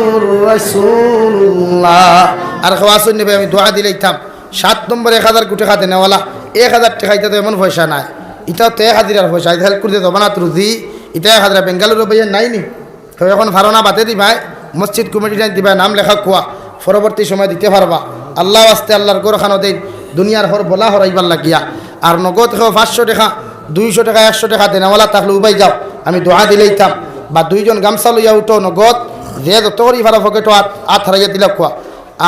رسول الله। আর কেউ আছইন নি ভাই, আমি দোয়া দিলাইতাম। সাত নম্বর এক হাজার কোটি টেকা দেনেওয়ালা, এক হাজার টেকা, ইটা তো এমন পয়সা নায়, ইটা তো এক হাজিরার পয়সা, ইটা হেল্প করতে জমানাত রুজি, ইটা এক হাজার বেঙ্গালুরু ভাইয়া নাই নি? তো এখন ফারো না বাদে দিবায়, মসজিদ কমিটির দিবায়, নাম লেখা কুয়া, পরবর্তী সময় দিতে পারবা। আল্লাহ ওয়াস্তে আল্লাহর ঘরখানো দেইন, দুনিয়ার হর বলা হরাইবার লাগিয়া। আর নগদ কেউ পাঁচশো টেকা, দুইশো টেকা, একশো টেকা দেনেওয়ালা থাকলে উবাই যাও, আমি দোয়া দিলাইতাম। বা দুইজন গামছা লইয়া উঠো নগদ, যে যত করি পারো পকেটো আত, আত হারাইয়া দিলা কুয়া।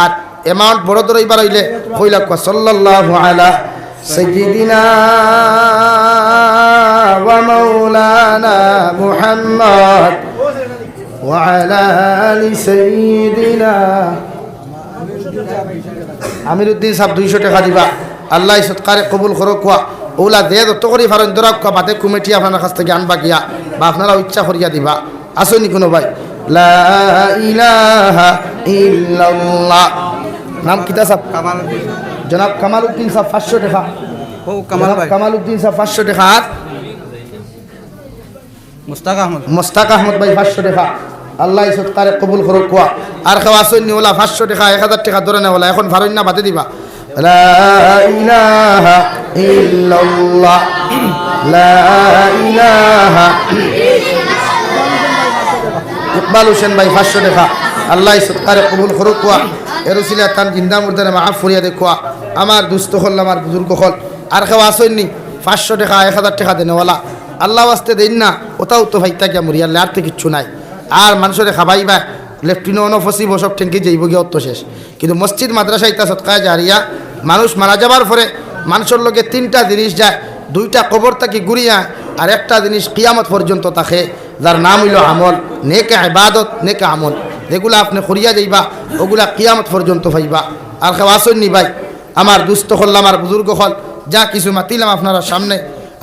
আর অ্যামাউন্ট বড় ধরাইবার অইলে কইলা কুয়া, সাল্লাল্লাহু আলা সাইয়্যিদিনা ওয়া মাওলানা মুহাম্মদ ওয়া আলা আলি সাইয়্যিদিনা। আমির উদ্দিন সাব দুইশো টেকা দিবা, আল্লায় সদকারে কবুল করো কুয়া। অউলা যে যত করি পারইন ধরা কুয়া, বাদে কমিটি আপনার কাছ থাকি আনবা গিয়া, বা আপনারা ইচ্ছা করিয়া দিবা। আছইন নি কুনু ভাই? লা ইলাহা ইল্লাল্লাহ। নাম কিতা সাব? কামাল উদ্দিন। জনাব কামাল উদ্দিন সাব পাঁচশো টেকা। ও কামাল জনাব ভাই। কামাল উদ্দিন সাব পাঁচশো টেকা। আর মুস্তাক আহমদ। মুস্তাক আহমদ ভাই পাঁচশো টেকা। আল্লায় সদকারে কবুল করো কুয়া। আর কেউ আছইন নি অউলা পাঁচশো টেকা, এক হাজার টেকা ধরে নেওয়ালা, এখন পারইন না বাদে দিবা। লা ইলাহা ইল্লাল্লাহ, লা ইলাহা। ইকবাল হোসেন ভাই পাঁচশো টেকা, আল্লায় সদকারে কবুল করো কুয়া। এর উসিলায় তান জিন্দা মুর্দারে মাফ করিয়া দে কুয়া। আমার দুস্ত অকল, আমার বুজুর্গ অকল, আর কেউ আছইন নি পাঁচশো টেকা, এক হাজার টেকা দেনেওয়ালা, আল্লাহ ওয়াস্তে দেইন না, অতাও তো পাইতা গিয়া মরিয়ারলে, আর তো কিচ্ছু নাই। আর মানষরে খাবাইবা, লেট্রিনও অনো ফসিবো, সব ট্যাঙ্কি যাইবো গিয়া, অত শেষ। কিন্তু মসজিদ মাদ্রাসা ইতা সদকায়ে জারিয়া, মানুষ মারা যাবার পরে মানষর লগে তিনটা জিনিস যায়, দুইটা কবর থাকি ঘুরিয়া, আর একটা জিনিস কিয়ামত পর্যন্ত থাকে, যার নাম অইলো আমল, নেক ইবাদত, নেক আমল, যেগুলা আপনে করিয়া যাইবা, অগুলা কিয়ামত পর্যন্ত পাইবা। আর কেউ আছইন নি ভাই? আমার দুস্ত অকল, আমার বুজুর্গ অকল, যা কিছু মাতিলাম আপনারার সামনে,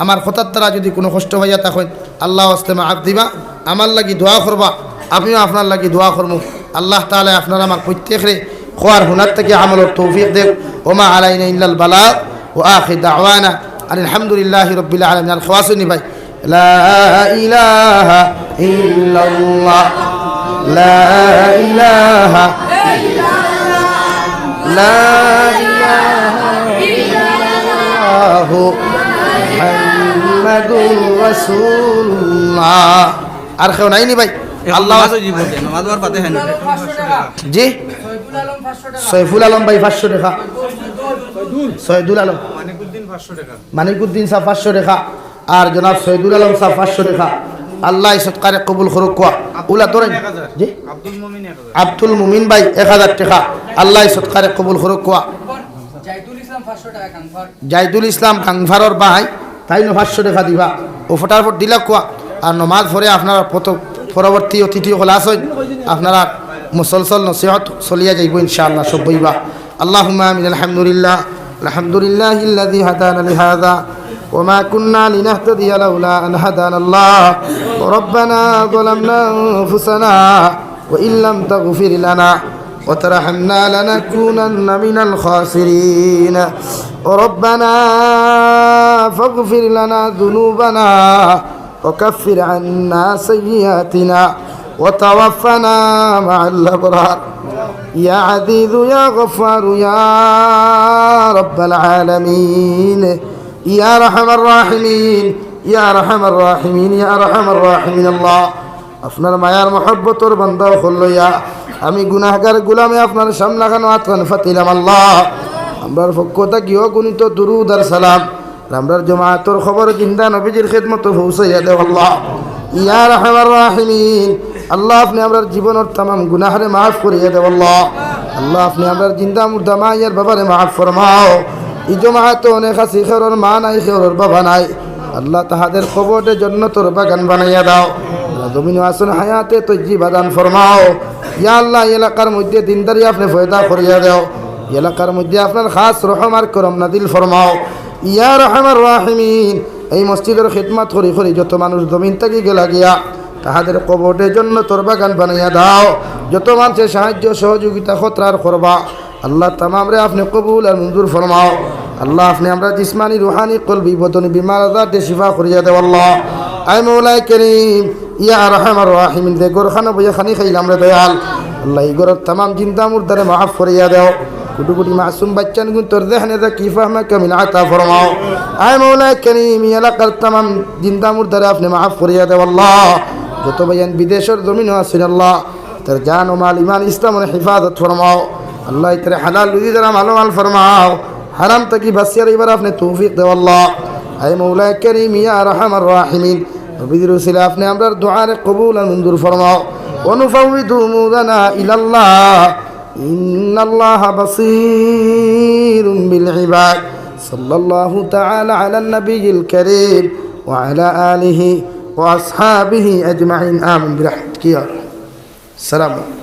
আমার কথার দ্বারা যুদি কুনু কষ্ট পাইয়া থাকইন, আল্লাহ ওয়াস্তে মাফ দিবা, আমার লাগি দোয়া করবা, আমিও আপনার লাগি দোয়া করমু। আল্লাহ তাআলায় আপনার আমার প্রত্যেকরে কওয়ার হুনার থাকি আমলর তৌফিক দেউক। ওমা আলাইনা ইল্লাল বালাগ, ওয়া আখির দাওয়ানা আনিল হামদুলিল্লাহি রাব্বিল আলামিন। আর কেউ আছইন নি ভাই? লা ইলাহা ইল্লাল্লাহ, লা ইলাহা, লা ইলাহা ইল্লাল্লাহু মুহাম্মাদুর রাসূলুল্লাহ। আর কেউ নাই নি ভাই? এখন আল্লাহ নামাজ অইবো, নামাজ আর বাদে হয় না। জি? সৈফুল আলম ভাই পাঁচশো টেকা। সৈদুল আলম। মানিকুদ্দিন সাব পাঁচশো টেকা। আর জনাব সৈদুল আলম সাব পাঁচশো টেকা। আল্লায় সদকারে কবুল করো কুয়া। অউলা ধরেন। জি? আব্দুল মুমিন ভাই এক হাজার টেকা। আল্লায় সদকারে কবুল করো কুয়া। জাইদুল ইসলাম গাংফারর ভাই, তাইনও পাঁচশো টেকা দিবা। অউ ফটাফট দিলা কুয়া। আর নমাজ পরে আপনারা পত-, পরবর্তী অতিথি অকল আছইন, আপনারা মুসলসল নসিহত চলিয়া যাইবো ইনশাআল্লাহ, সব বইবা। اللهم آمين. الحمد لله، الحمد لله الذي هدانا لهذا وما كنا لنهتدي لولا أن هدانا الله. ربنا ظلمنا أنفسنا وإن لم تغفر لنا وترحمنا لنكونن من الخاسرين. ربنا فاغفر لنا ذنوبنا وكفر عنا سيئاتنا وتوفنا مع الأبرار. يا عزيز يا غفار يا رب العالمين، يا أرحم الراحمين، يا أرحم الراحمين، يا أرحم الراحمين. আল্লাহ, আপনার মায়ার মহব্বতর বান্দা অকল লইয়া আমি গুনাহগার গোলামে আপনার সামনাখানো আতখান ফাতিলাম। আল্লাহ, আমরার পক্ষ থাকি অগণিত দুরুদ আর সালাম আর আমরার জমাতর কবর জিন্দা নবীজির খেদমতো পৌঁছাইয়া দেও আল্লাহ। ইয়া আরহামার রাহিমিন, আল্লাহ, আপনে আমরার জীবনর তামাম গুনাহরে মাফ করিয়া দেও আল্লাহ। আল্লাহ, আপনে আমরার জিন্দা মুর্দা মা আর বাবারে মাফ ফরমাও। ই জমাতো অনেক আছি, কেউরর মা নাই, কেউরর বাবা নাই। আল্লাহ, তাহাদের কবররে জন্নতর বাগান বানাইয়া দাও। আল্লাহ, জমিনো আছইন, হায়াতে তৈয়্যিবা দান ফরমাও। ইয়া আল্লাহ, এই এলাকার মধ্যে দিনদারি আপনে পয়দা করিয়া দেও। এই এলাকার মধ্যে আপনার খাস রহম আর করম নাজিল ফরমাও। ইয়া আরহামার রাহিমিন, এই মসজিদর খেদমত করি করি যত মানুষ জমিন থাকি গেলা গিয়া, তাহাদের কবররে জন্নতর বাগান বানাইয়া দাও। যত মানষে সাহায্য সহযোগিতা খতরার করবা, আল্লাহ, তামামরে আপনে কবুল আর মঞ্জুর ফরমাও। আল্লাহ, আপনে আমরার জিসমানি, রুহানি, কলবি, বদনি বিমার আজাররে শিফা করিয়া দেও আল্লাহ। আয় মৌলায় করিম, ইয়া আরহামার রাহিমিন, যে ঘরখানো বইয়া খানি খাইলাম রে দয়াল, আল্লাহ, ই ঘরর তামাম জিন্দা মুর্দারে মাফ করিয়া দেও। কুটি কুটি মাসুম বাচ্চাইনগুইন তোর জেহনে রাখি ফাহমে কামিল আতা ফরমাও। আয় মৌলায় করিম, ই এলাকার তামাম জিন্দা মুর্দারে আপনে মাফ করিয়া দেও আল্লাহ। যত ভাইয়াইন বিদেশর জমিনো আছইন আল্লাহ, তার জান ও মাল, ইমান, ইসলামর হেফাজত ফরমাও। আল্লাহ, ইতারে হালাল রুজি দ্বারা মালামাল ফরমাও। হারাম থাকি বাঁচিয়া রইবার আপনে তৌফিক দেও আল্লাহ। আয় মৌলায় করিম, ইয়া আরহামার রাহিমিন, নবীজির উসিলায় আপনে আমরার দোয়ারে কবুল আর মঞ্জুর ফরমাও। ونفوض أمورنا إلى الله إن الله بصير بالعباد. صلى الله تعالى على النبي الكريم وعلى آله وأصحابه أجمعين. آمين برحمتك يا أرحم. السلام عليكم.